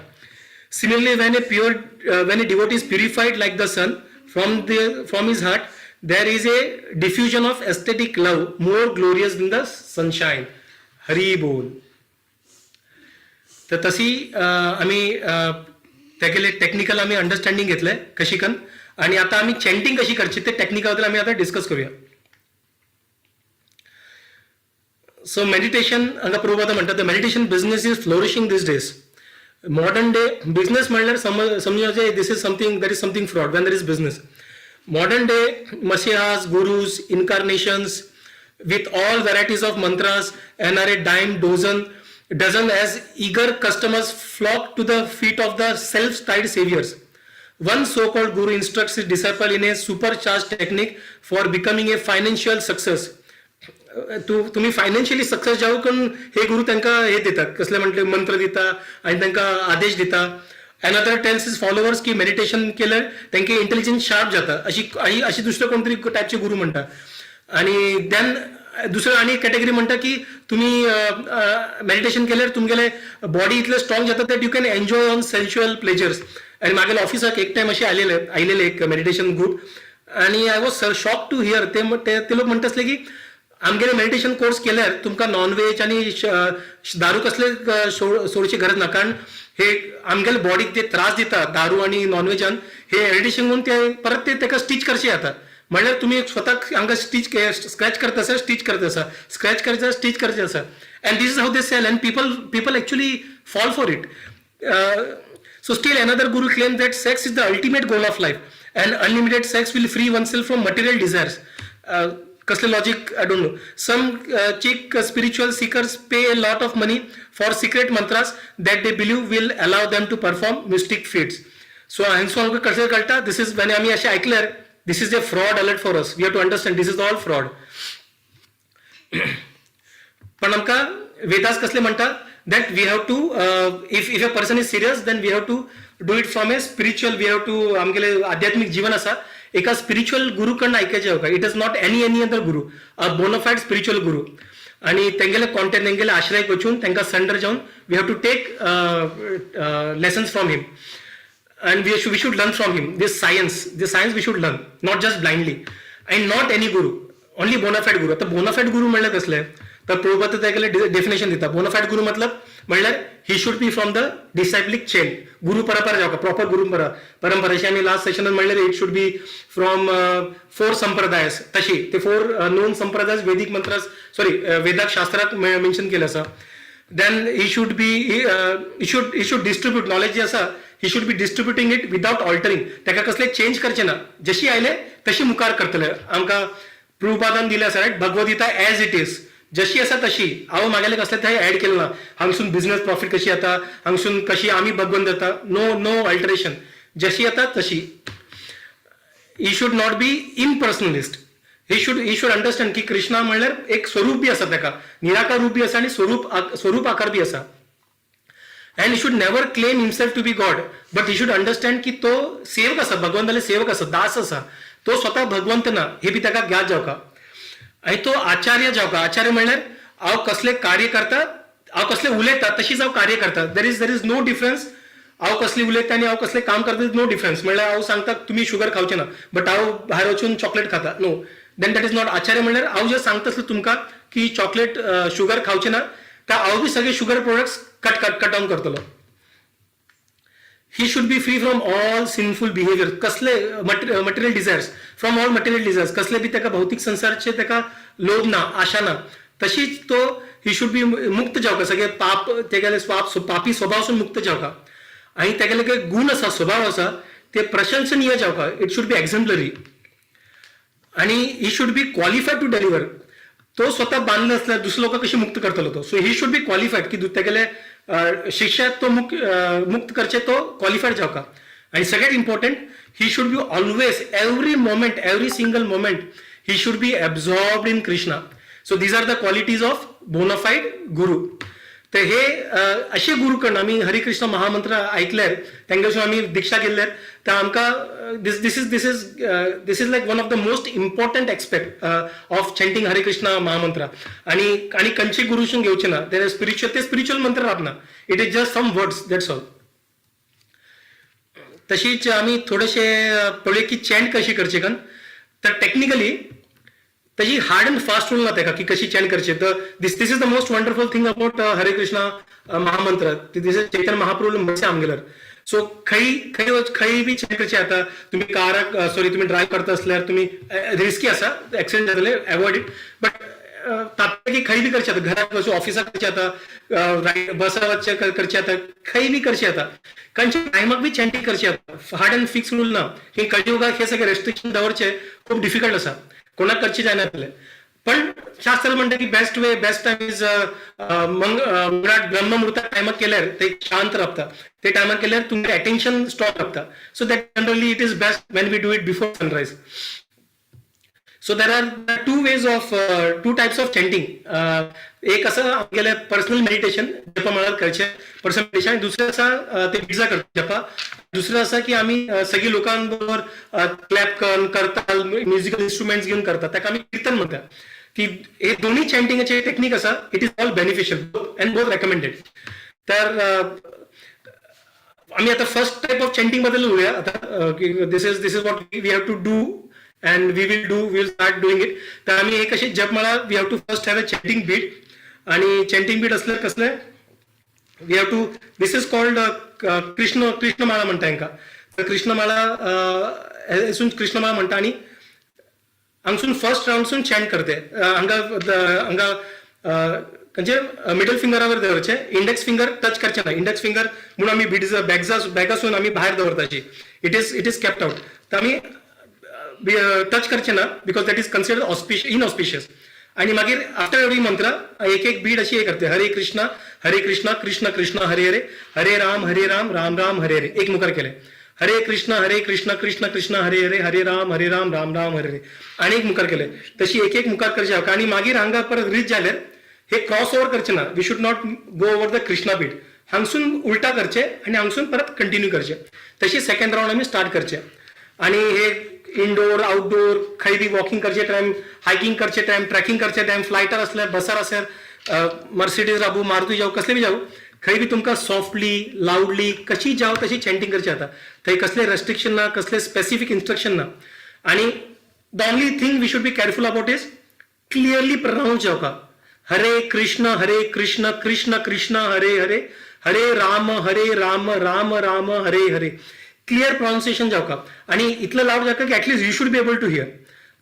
Similarly, when a devotee is purified like the sun, from his heart there is a diffusion of ecstatic love more glorious than the sunshine. Hari बोल. तर तशी आमी तेगेले टेक्निकल आमी अंडरस्टँडिंग घेतलंय कशी कन, आणि आता आमी चॅन्टिंग कशी करची ते टेक्निकल बद्दल आमी आता डिस्कस करूया. सो मेडिटेशन हांगा प्रभुपाद म्हणटा, the meditation business is flourishing these days. Modern day business म्हणल्यार समजुपाचें this is something, there is something fraud when there is business. Modern day messiahs, gurus, incarnations with all varieties of mantras and are a dime dozen as eager customers flock to the feet of the self-styled saviors. One so-called guru instructs his disciple in a supercharged technique for becoming a financial success. तू तुम्ही financially success जावं पण हे गुरु तांकां हे दितात, कसले म्हटले, मंत्र दिता आनी तांकां आदेश दिता. अनदर टेल्स his followers की मेडिटेशन केल्यार तांकां इंटेलिजन्स शार्प जाता, अशी आणि अशी दुसरे कोण तरी टायपचे गुरु म्हणटा. आणि देन दुसरं आणि कॅटेगरी म्हणटा की तुम्ही मेडिटेशन केल्यार तुमगेले बॉडी इतले स्ट्रॉंग जाता that you can enjoy on sensual pleasures. आणि मागेल्या ऑफिसाक एक टायम अशें आयलेले एक मेडिटेशन ग्रुप आणि I was shock to hear ते ते ते लोक म्हणटा आसले की आमगेले मेडिटेशन कोर्स केल्यार तुमकां नॉन व्हेज आनी दारू कसले सोडची गरज ना, कारण हे आमगेले बॉडीक जे त्रास दिता दारू आनी नॉन व्हेजान, हे मेडिटेशन करून ते परत ते ताका स्टीच करचे जाता. म्हणल्यार तुमी स्वताक हांगा स्टीच स्क्रॅच करता आसा, स्टीच करता आसा, स्क्रॅच करता, स्टीच करचे आसा. And this is how they sell and people actually fall for it. So still another guru claims that sex is the ultimate goal of life and unlimited sex will free oneself from material desires. कसले logic, I don't know. Some chic spiritual seekers pay a lot of money for secret mantras that they believe will allow them to perform mystic feats. So हांगसून आमकां कशें कळटा, this is when आमी अशें आयकल्यार, this is a fraud alert for us. We have to understand this is all fraud. पण आमकां वेदास कसले म्हणटा that we have to, if a person is serious, then we have to do it from a spiritual, we have to, आमगेले आध्यात्मिक जीवन आसा, एका spiritual गुरु कडन आयकचें का. It is not any other guru, a bonafide spiritual guru. आणि तेंगेले content, तेंगेले आश्रयाक वचून तांकां सरेंडर जावन we have to take lessons from him and we should learn from him this science. This science we should learn, not just blindly and not any guru, only bona fide guru. आता bonafide गुरु म्हणल्यार कसले? तर प्रभुपाद तेगेले definition दिता. Bonafide गुरु मतलब म्हणल्यार he should be from the disciplic chain, गुरु परंपरा जावका, proper गुरु परंपरेची. आमी लास्ट सेशनात म्हणलें, it should be from four संप्रदाय, तशी ते फोर नोन संप्रदाय वेदिक मंत्रास, सॉरी, वेदाक शास्त्रात मेन्शन केलं आसा. Then he should distribute knowledge जे आसा, he should be distributing it without altering. ताका कसले चेंज करचे ना, जशी आयले तशी मुखार करतले. आमकां प्रभुपादान दिले आसा, right, Bhagavad Gita as it is, जशी आसा तशी. हांव मागेले कसले थंय ऍड केलें ना, हांगसून बिझनेस प्रॉफिट कशी येता, हांगसून कशी आमी भगवंत जाता. नो नो अल्टरेशन, जशी येता तशी. He should not be impersonalist. He should understand की कृष्णा म्हणल्यार एक स्वरूप बी आसा, ताका निराकार रूप बी आसा आणि स्वरूप आकार बी आसा. And he should never claim himself to be God, but he should understand की तो सेवक आसा, भगवंताले सेवक आसा, दास आसा, तो स्वतः भगवंत ना, हे बी ताका ज्ञात जावका. आणि तो आचार्य जावका. आचार्य म्हणल्यार हांव कसले कार्य करता, हांव कसले उलयता, तशीच हांव कार्य करता. There is no difference. हांव कसली उलयता आनी हांव कसलें काम करता, नो डिफरन्स. म्हणल्यार हांव सांगता तुमी शुगर खावचे ना, बट हांव भायर वचून चॉकलेट खाता, no, then that is not आचार्य. म्हणल्यार हांव जे सांगता आसलो तुमकां की चॉकलेट, शुगर खावचे ना, तर हांव बी सगळे sugar products cut down करतलो. He should be free from all sinful behavior, कसले material desires, from all material desires. कसले बी ताका भौतिक संसारचे ताका लोभ ना, आशा ना, तशीच तो he should be मुक्त जावका, सगळे पाप तेगेले पापी स्वभावसून मुक्त जावका. आणि तेगेले काही गुण आसा, स्वभाव आसा, ते प्रशंसनीय जावका. It should be exemplary. आणि he should be qualified to deliver. तो स्वतः बांधले असल्यार दुसरे लोक कशी मुक्त करतलो तो? So he should be qualified की तेगेले शिष्याक तो मुक्त करचे तो क्वालिफाईड जावका. आणि सगळ्यात important, he should be always, every moment, every single moment he should be absorbed in Krishna. So these are the qualities of bonafide guru. तर हे असे गुरु कडन आमी हरिकृष्ण महामंत्र ऐकल्यार, तांकां आमी दीक्षा केल्यार, तर आमकां this is like one of the most important aspect of chanting Hare Krishna mahamantra. आणि कंचे गुरुसून घेवचे ना, ते स्पिरिच्युअल, ते स्पिरिच्युअल मंत्र राबना. It is just some words, that's all. तशीच आमी थोडेशे पळय की चॅन्ट कशी करचे कन. तर टेक्निकली ताजी हार्ड अँड फास्ट रूल ना ताका की कशी चॅन्ट करचे. तर this this is the most wonderful thing about Hare Krishna mahamantra. This is Chaitanya Mahaprabhu म्हसे आमगेलर. सो खंय खंय खंय बी चॅन्ट करचे आता तुम्ही काराक, सॉरी, तुम्ही ड्रायव्ह करता असल्यार तुम्ही रिस्की आसा, एक्सिडेंट जातले, अवॉइड it. But तात्पुरते खंय बी करचे आता, घरात वचून ऑफिसाक करचे आता, रायट बसार वचचे करचे आता, खंय बी करचे आता, खंयच्या टायमाक बी चॅन्टिंग करचे आता. हार्ड अँड फिक्स रूल ना. हे कलियुगाक हे सगळे रेस्ट्रिक्शन दवरचे खूप डिफिकल्ट आसा, कोणाक करचे जायना जातले. पण शास्त्र म्हणटा की best way, best time is मंगळाट ब्रह्ममुहूर्ता टायमाक केल्यार ते शांत रावता, ते टायमाक केल्यार तुमचें अटेन्शन स्ट्रॉंग रावता. So that generally it is best when we do it before sunrise. So there are two ways of two types of chanting. एक असं आमगेलें पर्सनल मेडिटेशन, जपा म्हळ्यार करचें पर्सनल मेडिटेशन, आनी दुसरें आसा ते बिजा करता जपा. दुसरें आसा की आमी सगळीं लोकां बरोबर क्लॅप करून करताल, म्युजिकल इन्स्ट्रुमेंट्स घेवन करतात, ताका आमी किर्तन म्हणटा. की हे दोन्ही चॅन्टिंगाचे टेक्निक आसा. It is all beneficial and both recommended. तर आम्ही आता फर्स्ट टायप ऑफ चॅन्टिंग बद्दल उलया आता, की this is what we have to do and we will do, will start doing it. तर आम्ही एक अशी जपमाळा, we have to first have a chanting bead. आणि चॅन्टिंग बीड असल्यार कसले, we have to, this is called Krishna कृष्णमाळा म्हणटा हांकां. तर कृष्णमाळा हेसून कृष्णमाळा म्हणटा. आणि हांगसून फर्स्ट राउंडसून चॅन्ट करते. हांगा हांगा म्हणजे मिडल फिंगरावर दवरचे, इंडेक्स फिंगर टच करचे ना. इंडेक्स फिंगर म्हणून आमी बिड्स बॅग्सा बॅगासून आमी भायर दवरताची. It is kept out. तर आमी टच करचे ना because that is considered inauspicious. आणि मागीर आफ्टर एवरी मंत्र एक एक बीड अशी हे करते, हरे कृष्णा हरे कृष्णा कृष्ण कृष्ण हरे हरे, हरे राम हरे राम राम राम हरे हरे. एक मुखार केले, हरे कृष्ण हरे कृष्ण कृष्ण कृष्ण हरे हरे, हरे राम हरे राम राम राम हरे हरे, आणि एक मुखार केले. तशी एक एक मुखार करचे. आणि मागीर हांगा परत रीच जाल्यार हे क्रॉस ओव्हर करचे ना. We should not go over the Krishna bead. हांगसून उलटा करचे आणि हांगसून परत कंटिन्यू करचे. तशी सेकंड राऊंड आमी स्टार्ट करचे. आणि हे इनडोर, आउटडोर, खंय बी वॉकिंग करचे टायम, हायकिंग करचे टायम, ट्रॅकिंग करचे टायम, फ्लायटार असल्यार, बसार असल्यार, मर्सिडीज राबू, मारुती जावं, कसले बी जावं, खंय बी तुमकां सॉफ्टली, लावडली कशी जावं तशी चॅन्टिंग करची जाता. थंय कसले रेस्ट्रिक्शन ना, कसले स्पेसिफीक इन्स्ट्रक्शन ना. आणि the only thing we should be careful about is clearly pronounce जावका, हरे कृष्ण हरे कृष्ण कृष्ण कृष्ण हरे हरे, हरे राम हरे राम राम राम हरे हरे. क्लिअर प्रोनाउन्सिएशन जावका आणि इतलं लाऊड जावका की at least you should be able to hear.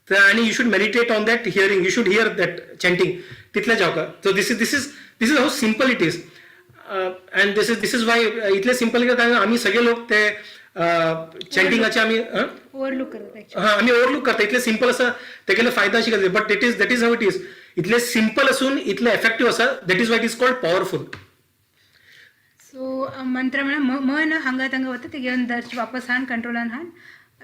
तर आणि you should meditate on that hearing, you should hear that chanting, तितलें जावका. So this is how simple it is and this is why इतले simple, कारण आम्ही सगळे लोक ते चॅन्टिंगाचे आम्ही ओव्हरलुक करतात actually. हा, आम्ही ओव्हरलुक करता. इतले सिम्पल आसा, तेगेले फायदा अशी करता, but it is that is how it is. इतले सिम्पल असून इतले एफेक्टिव्ह आसा. That is why it is called powerful. So मंत्र म्हणल्यार मन हांगा तांगा वता, ते घेवन धरचे, वापस हाण, कंट्रोलान हाण.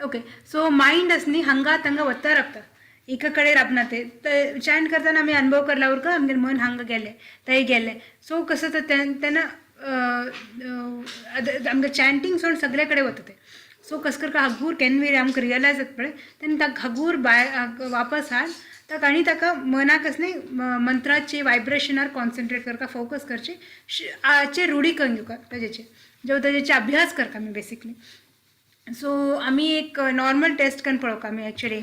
ओके, सो मायंड आस न्ही, हांगा तांगा वता रावता, एका कडेन राबना. ते चॅन्ट करतना आमी अनुभव करला उरका, आमगेलें मन हांगा गेलें, थंय गेलें. सो कसं तर तेन्ना आमगे चॅन्टिंग सोड सगळे कडेन वता तें. सो कसं करता, हगूर केन्ना बी आमकां रियलायज जाता पळय, तेन्ना ताका हगूर भायर वापस हाड ताका. आनी ताका मनाक न्ही मंत्राचे वायब्रेशनार कॉन्सन्ट्रेट करता, फोकस करचे चे रुढी करून घेवका ताजेचे, जेव ताजेचे अभ्यास करता आमी बेसिकली. सो आमी एक नॉर्मल टेस्ट करून पळोवका आमी एक्चुअली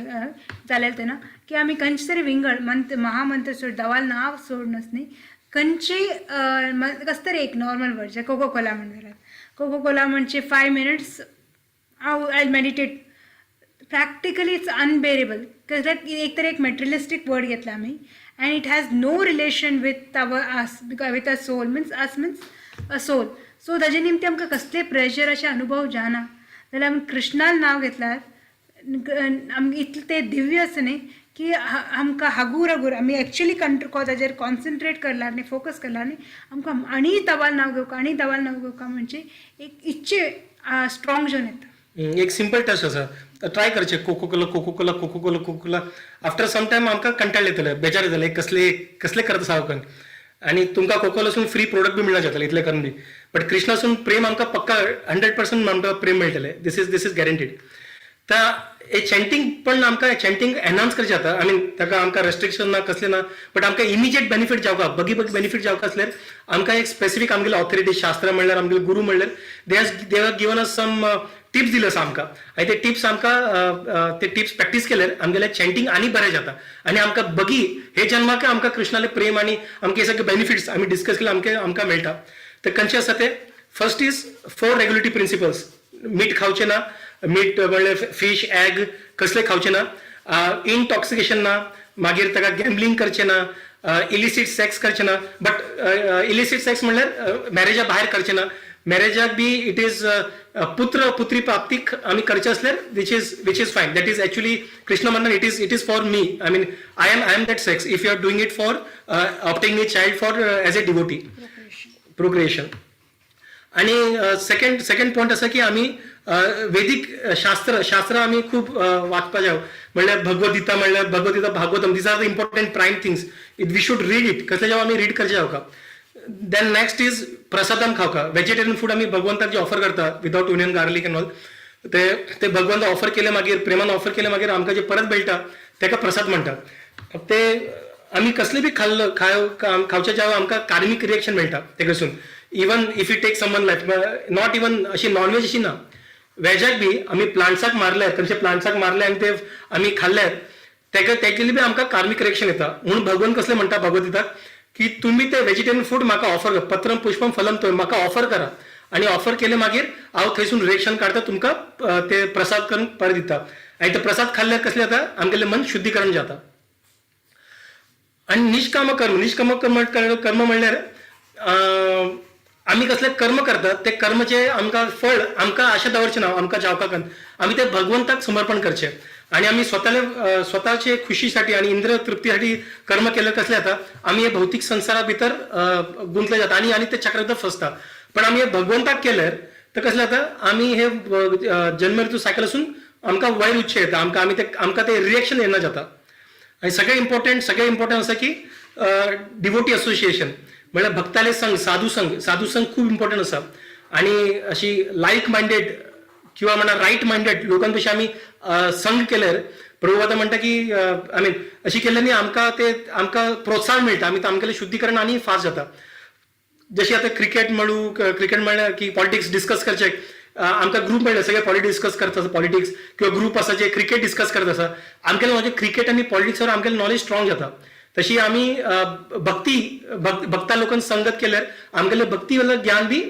जालें तेन्ना की आमी खंयचे तरी विंगड मंत्र, महामंत्र सोड, दवाल नांव सोडनस न्ही, खंयचे कसं तरी एक नॉर्मल वर्ड, जे कोको कोला म्हणटात, कोको कोला म्हणजे 5 मिनिट्स हांव I meditate. Practically it's unbearable. एक तर एक मेटेरियलिस्टीक वर्ड घेतला आमी and it has no relation with our us, with a soul, means us means a soul. So ताजे निमते आमकां कसले प्रेशर अशे अनुभव जाना जाल्यार आमी कृष्णान नांव घेतल्यार आमकां इतलें तें दिव्य आसा न्ही की आमकां हागूर हागूर आमी एक्चुली कंट्रो ताजेर कॉन्सन्ट्रेट करल्यार न्ही, फोकस करल्यार न्ही, आमकां आनी तवाल नांव घेवका, आनी तवाल नांव घेवका म्हणजे एक इच्छे स्ट्रॉंग जावन येता. एक सिम्पल टेस्ट आसा, ट्राय करचे, Coca Cola, Coca Cola, Coca Cola, Coca Cola. After some time आमकां कंटाळ येतले, बेजार येतले, कसले कसले करता सावकान. आणि तुमकां कोकोलासून फ्री प्रोडक्ट बी मेळना जातले इतले करून बी, बट कृष्णासून प्रेम आमकां पक्का 100% आमकां प्रेम मेळटले. This is guaranteed. तर हे चॅन्टिंग पण आमकां चॅन्टिंग एनहान्स करचें जाता. I mean ताका आमकां रेस्ट्रिक्शन ना, कसलें ना, बट आमकां इमिजिएट बेनिफीट जावका, बगी बगी बेनिफीट जावका आसल्यार आमकां एक स्पेसिफीक आमगेले ऑथॉरिटी, शास्त्र म्हणल्यार आमगेले गुरू म्हणल्यार they have given us some tips. Tips दिले आसा आमकां आनी ते टिप्स आमकां ते टिप्स प्रॅक्टीस केल्यार आमगेलें चॅन्टींग आनी बरें जाता आनी आमकां बगी हे जन्माक आमकां कृष्णाले प्रेम आनी आमकां हे सगळे बेनिफिट्स आमी डिस्कस केले आमकां आमकां मेळटा. तर खंयचे आसा ते? First is four regulative principles. मीठ खावचें ना, मीठ म्हणल्यार फीश, एग कसलें खावचें ना, इंटॉक्सिकेशन ना, मागीर ताका गॅम्बलिंग करचें ना, इलिसीट सेक्स करचें ना. बट इलिसीट सेक्स म्हणल्यार मॅरेजा भायर करचें ना. मॅरेजाक बी it is पुत्र पुत्री प्राप्तीक आमी करचें आसल्यार which is fine. That is actually Krishna म्हणटा it is for me, I mean I am that sex if you are doing it for obtaining a child for as a devotee, procreation. आणि second point आसा की आमी वेदीक शास्त्र आमी खूब वाचपा जाय. म्हणल्यार भगवद्गीता, म्हणल्यार Bhagavad Gita, Bhagavatam, these are the important prime things it we should read it. कसले जेव्हा आमी रीड करचे जावका. Then next is prasadam खावका. वेजिटेरियन फूड आमी भगवंताक जे ऑफर करता without onion, garlic and all, ते ते भगवंत ऑफर केले मागीर, प्रेमान ऑफर केले मागीर आमकां जे परत मेळटा ताका प्रसाद म्हणटा. ते आमी कसले बी खाल्लं खावच्या जेव्हा आमकां कार्मीक रिएक्शन मेळटा तेकडसून. Even if you take someone life, not even अशी नॉनव्हेज अशी ना, वेजाक बी आमी प्लांट्साक मारले, खंयचे प्लांट्साक मारले आनी ते आमी खाल्ले, तेका तेकेली बी आमकां कार्मीक रिएक्शन येता. म्हणून भगवंत कसले म्हणटा भगवद्गीताक की तुम्ही ते वेजिटेरियन फूड म्हाका ऑफर करा, पत्रम पुष्पम फलम तो म्हाका ऑफर करा आनी ऑफर केले मागीर हांव थंयसून रिएक्शन काडटा, तुमकां ते प्रसाद करून परत दिता. आनी ते प्रसाद खाल्ल्यार कसलें जाता? आमगेलें मन शुद्धीकरण जाता. आनी निष्काम कर्म, निष्काम कर्म कर्म म्हणल्यार आमी कसले कर्म करतात ते कर्मचे आमकां फळ आमकां आशा दवरचें ना आमकां जावपाक, आमी ते भगवंताक समर्पण करचें. आनी आमी स्वताले स्वताचे खुशीसाठी आनी इंद्र तृप्तीसाठी कर्म केलं कसलें जाता? आमी हे भौतीक संवसारा भितर गुंतले जाता आनी आनी ते चक्रा भितर फसता. पण आमी हे भगवंताक केल्यार तर कसलें जाता? आमी हे जन्म ऋतू सायकल आसून आमकां वयर उच्च येता, आमकां आमी ते आमकां ते रिएक्शन येना जाता. आनी सगळें इम्पॉर्टंट आसा की डिवोटी असोसिएशन म्हळ्यार भक्ताले संघ, साधू संघ. साधू संघ खूब इम्पॉर्टंट आसा. आनी अशी लायक मायंडेड किंवा म्हणा रायट मायंडेड लोकांपेक्षा आमी संघ केल्यार, प्रभु म्हणटा की I mean अशी केल्ल्यानी आमकां ते आमकां प्रोत्साहन मेळटा, आमी आमगेलें शुद्धीकरण आनी फास्ट जाता. जशी आतां क्रिकेट म्हणू, क्रिकेट म्हणल्यार की पॉलिटिक्स डिस्कस करचे आमकां ग्रूप मेळ्ळे, सगळे पॉलिटिक्स डिस्कस करता आसा, पॉलिटिक्स किंवा ग्रूप आसा जे क्रिकेट डिस्कस करत आसा. आमगेलें म्हणजे क्रिकेट आनी पॉलिटिक्सावर आमगेलें नॉलेज स्ट्रॉंग जाता. तशी आमी भक्ती भक्ता लोकांक संगत केल्यार आमगेलें भक्ती वयलें ज्ञान बी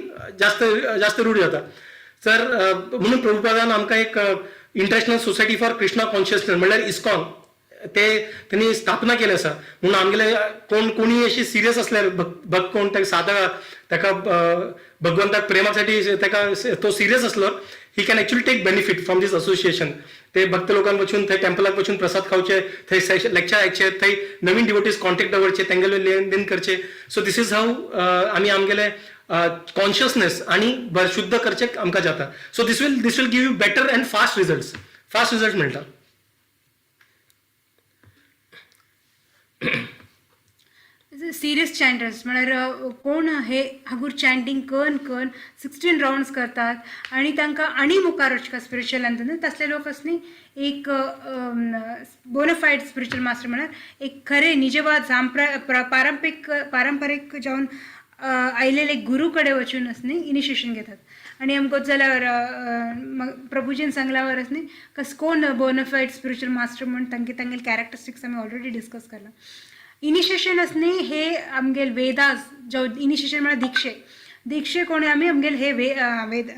जास्त जास्त रूढ जाता. तर म्हणून प्रभुपादान आमकां एक International Society for Krishna Consciousness म्हणल्यार इस्कॉन ते त्यांनी स्थापना केली आसा. म्हणून आमगेले कोण कोणी अशी सिरियस असल्यार भक्त कोण ताका सादा ताका भगवंताक प्रेमासाठी ताका तो सिरियस असलो, he can actually take benefit from this association. ते भक्त लोकांक वचून थंय टेम्पलाक वचून प्रसाद खावचे, थंय लेक्चर आयकचे, थंय नवीन डिवोटीज कॉन्टेक्ट दवरचे, तेंगेले लेन then करचे. सो this is हाव आमी आमगेले कॉन्शियसनेस आनी शुद्ध करचे आमकां जाता. So this will give you better and fast results, fast result मेळटा. सिरियस चॅन्टर्स म्हळ्यार कोण हे हागूर चॅन्टींग कन कन 16 रावंड्स करतात आणि तांकां आनी मुखार वचका स्पिरिच्युअलान, तसले लोक न्ही एक बोनाफायड स्पिरिच्युअल मास्टर म्हळ्यार एक खरे निजवाद पारंपरीक पारंपरीक जावन आयलेले गुरू कडेन वचून न्ही इनिशिएशन घेतात. आणि आमकां जाल्यार प्रभुजीन सांगल्यावर न्ही कस कोण बोनाफायड स्पिरिच्युअल मास्टर म्हूण तांगे तांगेले कॅरेक्टरिस्टिक्स आमी ऑलरेडी डिस्कस केला. इनिशिएशन न्ही हे आमगेले वेदास जो इनिशिएशन म्हळ्यार दीक्षे, दीक्षे कोणी आमी आमगेले हे वे वेद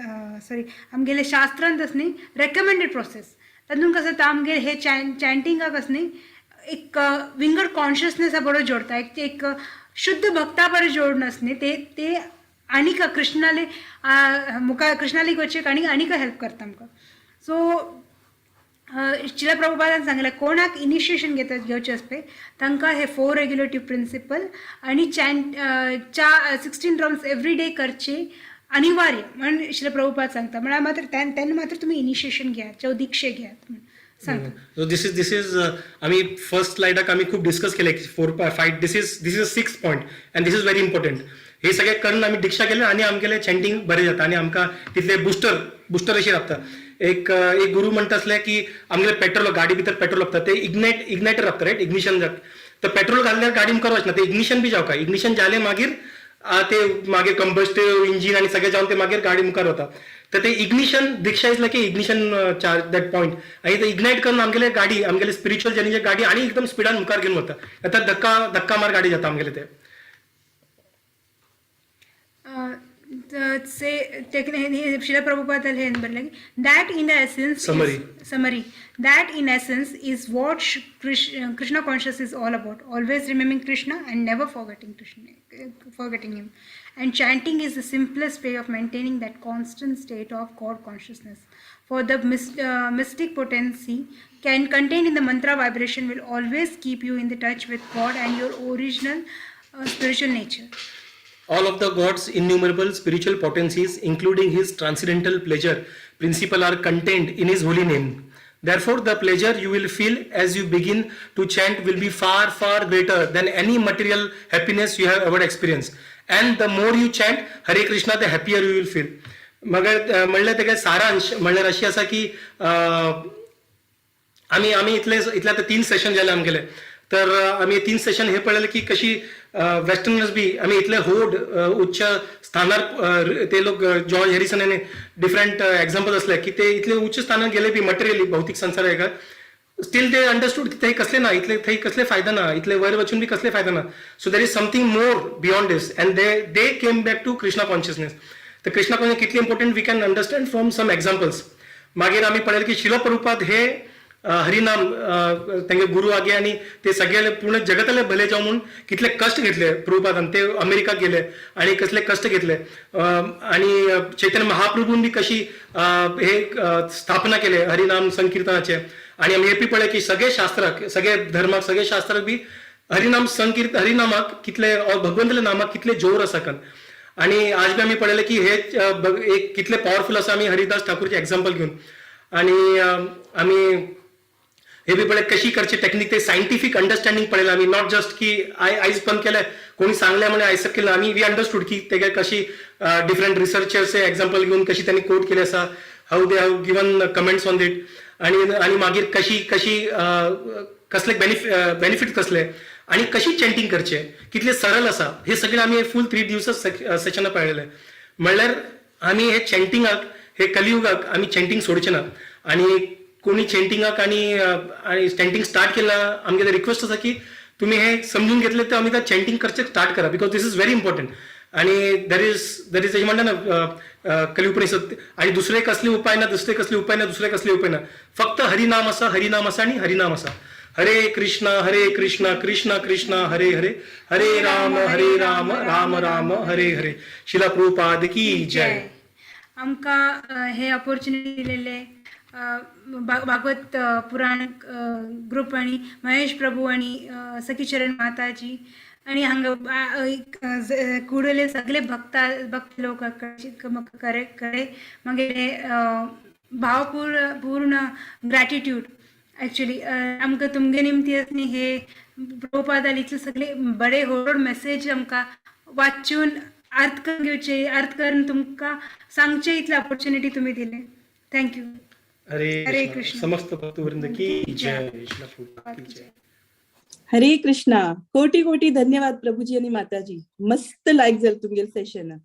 सॉरी आमगेले शास्त्रांत न्ही रेकमेंडेड प्रोसेस. तातूंत कसं जाता, आमगेले हे चॅन्टिंगाक न्ही एक विंगड कॉन्शियसनेसा बरोबर जोडता, एक एक शुद्ध भक्ता बरोबर जोडून न्ही ते ते आनीक कृष्णाले मुखार कृष्णाले वचूंक आनी आनीक हेल्प करता आमकां. सो शिला प्रभुपादान सांगलें कोणाक इनिशिएशन घेता घेवचें आसता पळय तांकां हे फोर रेग्युलेटीव प्रिंसिपल आनी चॅन्ट चा 16 रावंड्स एवरी डे करचे अनिवार्य म्हण शिला प्रभुपाद सांगता. म्हळ्यार मात्र तेन्ना मात्र तुमी इनिशिएशन घेयात किंवा दीक्षे घेयात म्हण सांगता. So this is आम्ही फर्स्ट स्लायडाक आम्ही खूप डिस्कस केले four five, this is a six point and this is very important. हे सगळे करून आम्ही दीक्षा केले आणि आमगेले चॅन्टिंग बरें जाता आणि आमकां तितले बुस्टर अशी राबता. एक एक गुरु म्हणटा आसले की आमगेले पेट्रोल गाडी भितर पेट्रोल लागता, ते इग्नायटर लागता, रायट? इग्निशन जाता, तर पेट्रोल घातल्यार गाडी मुखार वचना, ते इग्निशन बी जावका. इग्निशन जालें मागीर ते मागीर कंबस्टिव्ह इंजीन आनी सगळें जावन ते मागीर गाडी मुखार वता. तर ते ignition, diksha is like a ignition charge, that point, आणि ते इग्नायट करून आमगेले गाडी, आमगेले स्पिरिच्युअल जर्नीची गाडी आणि एकदम स्पिडान मुखार घेऊन वता. आतां धक्का धक्का मार गाडी जाता आमगेले ते. से Srila Prabhupada हे बरले that in the essence Summary. Summary, that in essence is what Krishna conscious is all about, always remembering Krishna and never forgetting Krishna, forgetting him, and chanting is the simplest way of maintaining that constant state of God consciousness. For the mystic potency can contained in the mantra vibration will always keep you in the touch with God and your original spiritual nature. All of the God's innumerable spiritual potencies, including his transcendental pleasure principle, are contained in his holy name. Therefore, the pleasure you will feel as you begin to chant will be far, far greater than any material happiness you have ever experienced. And the more you chant Hare Krishna, the happier you will feel. मगर म्हणल्यार तेका सारांश म्हणल्यार अशी आसा की आमी आमी इतले इतले आतां तीन सेशन जाले आमगेले, तर आमी तीन सेशन हे पळयले की कशी वेस्टर्नर्स बी आमी इतले होड उच्च स्थानार ते लोक, जॉर्ज हॅरिसन आनी डिफरंट एग्जाम्पल्स असले की ते इतले उच्च स्थानार गेले बी मटेरियली, भौतीक संसार हेका, स्टील ते अंडरस्टूड की थंय कसले ना, इतले थंय कसले फायदा ना, इतले वयर वचून बी कसले फायदा ना. So there is something more beyond this and they came back to Krishna consciousness. तर कृष्णा कॉन्शियस कितली important we can understand from some examples. मागीर आमी पळयलें की शिल प्रभुपाद हे हरिनाम तेंगे गुरु आगे आणि ते सगळे पूर्ण जगताले भले जावं म्हणून कितले कष्ट घेतले प्रभुपादान. ते अमेरिका गेले आणि कसले कष्ट घेतले आणि चैतन्य महाप्रभून बी कशी हे स्थापना केले हरिनाम संकीर्तनाचे. आणि आमी हे बी पळय की सगळे शास्त्राक, सगळे धर्माक, सगळे शास्त्राक बी हरिनाम संकीर्त, हरिनामाक कितले, भगवंताल्या नामाक कितले जोर आसा कन. आणि आज बी आमी पळयलें की हे एक कितले पॉवरफुल आसा आमी हरिदास ठाकूरचे एक्झाम्पल घेवन. आणि आमी हे बी पळय कशी करची टेक्निक, ते सायंटिफीक अंडरस्टँडिंग पळयलें आमी, not just की I आयज बंद केलें, कोणी सांगलें म्हणून आयसप केलें. आमी we understood की ते कशी डिफरंट रिसर्चर्सचे एक्झाम्पल घेवन कशी त्यांनी कोट केले आसा, how they have given comments on it, आणि आणि मागीर कशी कशी कसले बेनिफिट कसले आणि कशी चॅन्टिंग करचे, कितले सरळ आसा, हे सगळे आमी फूल 3 दिवस सेशना पळयलेले. म्हणल्यार आमी हे चॅन्टिंगाक, हे कलियुगाक आमी चॅन्टिंग सोडचे ना. आणि कोणी चॅन्टिंगाक आणि आणि चॅन्टिंग स्टार्ट केला, आमगे रिक्वेस्ट आसा की तुम्ही हे समजून घेतले तर आमी चॅन्टिंग करचे स्टार्ट करा, because this is very important. आणि there is अशें म्हणटा ना कलिउपनिषद, आणि दुसरे कसले उपाय ना, दुसरे कसले उपाय ना, दुसरे कसले उपाय ना, फक्त हरिनाम आसा, हरिनाम आसा आणि हरिनाम आसा. हरे कृष्ण हरे कृष्ण कृष्ण कृष्ण हरे हरे, हरे राम हरे राम राम राम हरे हरे. शिला प्रभुपाद की जय. आमकां हे ऑपॉर्च्युनिटी दिलेले भागवत पुराण ग्रुप आणि महेश प्रभू आणि सखीचरण माताजी आणि हांगा कुडले सगळे भक्ता भक्त लोक करे कडे मागीर भावपूर्ण पूर्ण ग्रॅटिट्यूड. ॲक्च्युली आमकां तुमगे निमती न्ही हे प्रभुपादाले इतले सगळे बरे होड मेसेज आमकां वाचून अर्थ करून घेवचे, अर्थ करून तुमकां सांगचे इतले ऑपॉर्च्युनिटी तुमी दिले. Thank you. हरे हरे कृष्ण. कृष्ण. समस्त भक्तवृंद की जय. शिला प्रभुपाद की जय. हरे कृष्णा. कोटी कोटी धन्यवाद प्रभूजी आणि माताजी. मस्त लायक जालें तुमगेलें सेशन.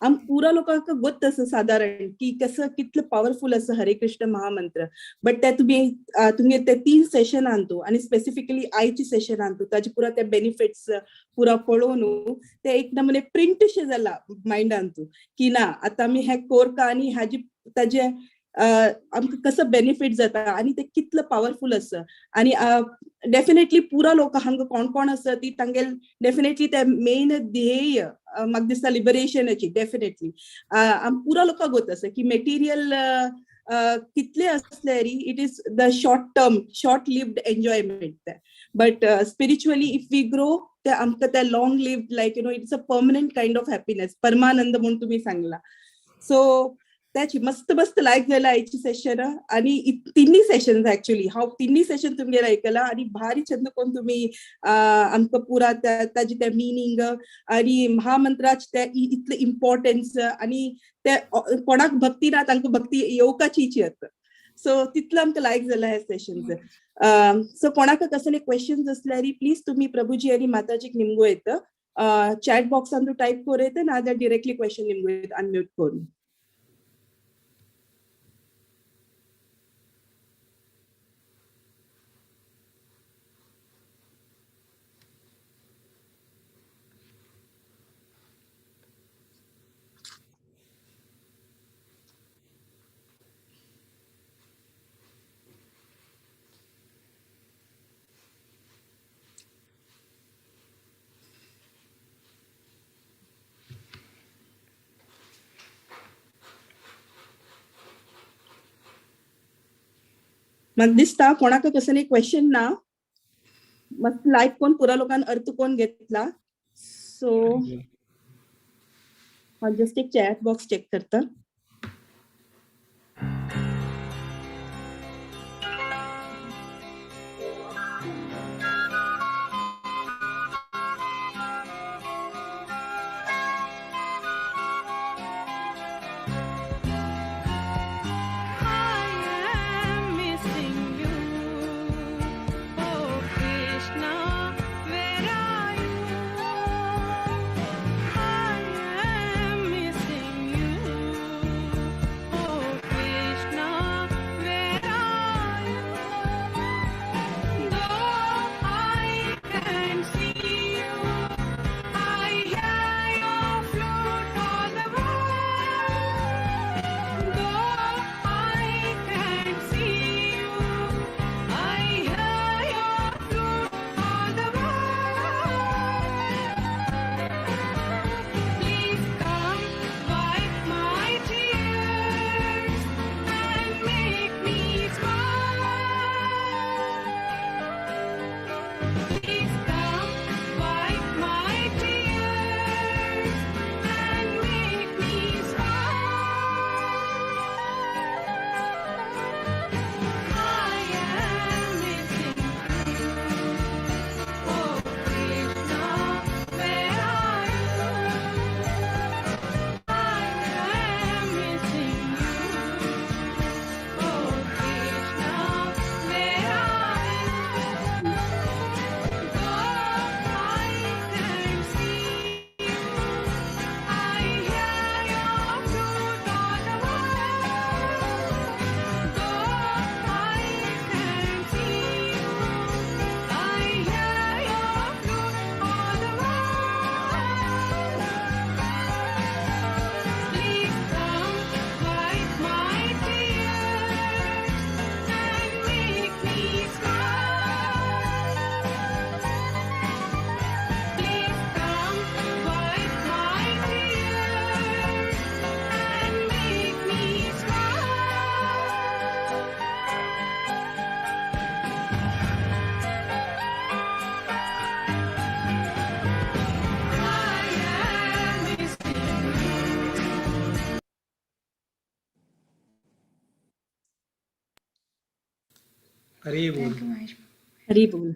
आम पुरा लोकांक गोत्त आसा सादारण की कसं कितलं पॉवरफुल असं हरे कृष्ण महामंत्र, बट त्या तुम्ही तुमगे ते तीन सेशन आणतो आणि स्पेसिफिकली आयची सेशन आणतो, ताजे पुरा ते बेनिफिट्स पुरा पळोवन ते एक नमुने प्रिंट शे जाला मायंडान तूं की ना, आतां आमी हे कोरका आणि हाजी ताजे आमकां कसं बेनिफीट जाता आणि ते कितलं पावरफुल आसा. आणि डेफिनेटली पुरा लोक हांगा कोण कोण आसा ती तांगेल डेफिनेटली ते मेन ध्येय म्हाका दिसता लिबरेशनाची. डेफिनेटली पुरा लोकांक गोत आसा की मेटिरियल कितले असले it is the short term, short lived enjoyment, but spiritually if we grow, ते आमकां ते long lived, like it's a permanent kind of happiness, परमानंद म्हणून तुम्ही सांगला. सो त्याची मस्त मस्त लायक जालें आयची सेशन आणि तिन्ही सेशन. ऍक्च्युली हांव तिन्ही सेशन तुमगेर आयकला आणि भारी छंद कोण तुम्ही आमकां पुरा ताजी ते मिनींग आणि महामंत्राचे ते इतले इम्पॉर्टन्स आणि ते कोणाक भक्ती ना, तांकां भक्ती येवकाची येता. सो तितलं आमकां लायक जाला हे सेशन्स. सो कोणाक कसले क्वेश्चन्स असल्यार प्लीज तुम्ही प्रभुजी आणि माताजीक निमगो येता, चॅट बॉक्सान तूं टायप करूं येता, नाजाल्यार डिरेक्टली क्वेश्चन निमगो येता अनम्यूट करून. म्हाका दिसता कोणाक कसले क्वेश्चन ना. मस्त लायक कोण पुरा लोकांन अर्थ कोण घेतला. सो हांव जस्ट एक चॅट बॉक्स चॅक करता. I am missing you, oh Krishna, where are you? I am missing you, oh Krishna, where are you? Though I can see you, I hear your flute all the while. Though I can see you, I hear your flute all the while. Please come, wipe my tears and make me smile. Please come, wipe my tears and make me smile. I am missing you, oh Krishna, where are you? I am missing you, oh Krishna, where are you? Though I can see you, I hear your flute all the while. Though I can see you, I hear your flute all the while. Please come, wipe my tears and make me smile. Please come, wipe my tears and make me smile. I am missing you. Hari बोल. Thank you Mahesh. Hari बोल.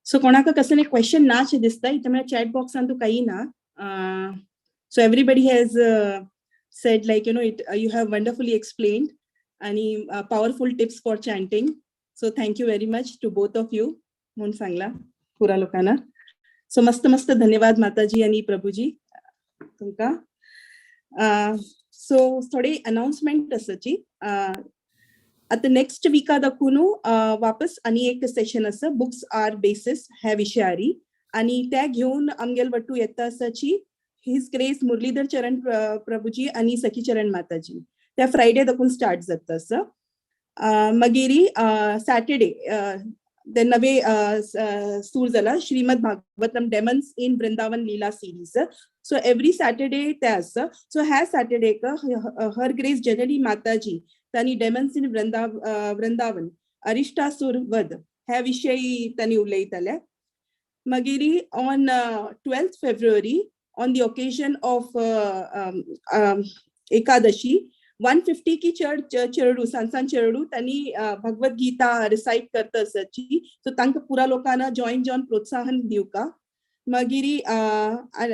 So कोणाक कसले question ना शें दिसता. इथे म्हळ्यार chat बॉक्सान तूं काही ना. So everybody has said like it you have wonderfully explained आणि powerful tips for chanting. So thank you very much to both of you म्हणून सांगला पुरा लोकांना. सो मस्त मस्त धन्यवाद माताजी आणि प्रभूजी तुमका. सो थोडे अनाउन्समेंट आसाची. आता नेक्स्ट विका दाखवून वापस आणि एक सेशन आसा बुक्स आर बेसिस ह्या विशयारी आणि त्या घेऊन आमगेल वट्टू येता आसाची his grace Muralidhar चरण प्रभूजी आणि सखी चरण माताजी. त्या फ्रायडे दाखवून स्टार्ट जाता असं. मागीर सॅटर्डे ते नवे सूर जाला Shrimad Bhagavatam demons in Vrindavan Leela series. So every Saturday ते आसा. सो ह्या सॅटर्डेक हर ग्रेस जननी माताजी तांणी डेमन्स इन वृंदावन अरिष्टासूर वध ह्या विशयी तांणी उलयताले. मागीर on 12th February on the occasion of Ekadashi 150 की चड चेडू सान सान चेडू त्यांनी भगवत गीता रिसाइट करता आसाची. सो तांकां पुरा लोकांना जॉईन जावन प्रोत्साहन दिवका. मागीर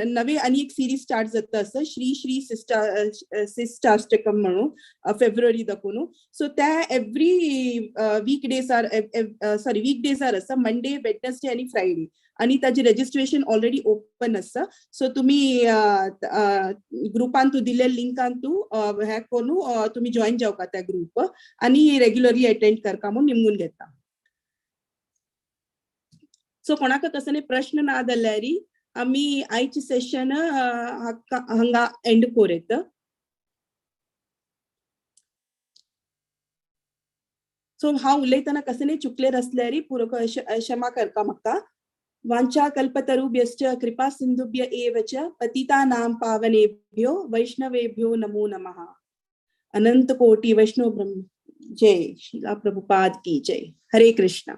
नवे आनी एक सिरीज स्टार्ट जाता आसा श्री श्री सिस्टाष्टकम म्हणून फेब्रुवारी दाखोवन. सो त्या every week days are sorry week days are आसा मंडे वेडनेसडे आनी फ्रायडे आणि ताजे रजिस्ट्रेशन ऑलरेडी ओपन आसा. सो तुम्ही ग्रुपान तूं दिल्ल्या लिंकान तूं हे करून तुम्ही जॉईन जावका त्या ग्रुप आणि रेग्युलरली अटेंड करका म्हणून निमगून घेता. सो कोणाक कसले प्रश्न ना जाल्यार आमी आयचे सेशन हांगा एंड करूत. सो हांव उलयतना कसले चुकलेर आसल्यार पुरो क्षमा करका म्हाका. वाञ्छा कल्पतरुभ्यश्च कृपा सिन्धुभ्य एव च पतितानां पावनेभ्यो वैष्णवेभ्यो नमो नमः. अनंत कोटी वैष्णव ब्रह्म. जय. श्रीला प्रभुपाद की जय. हरे कृष्णा.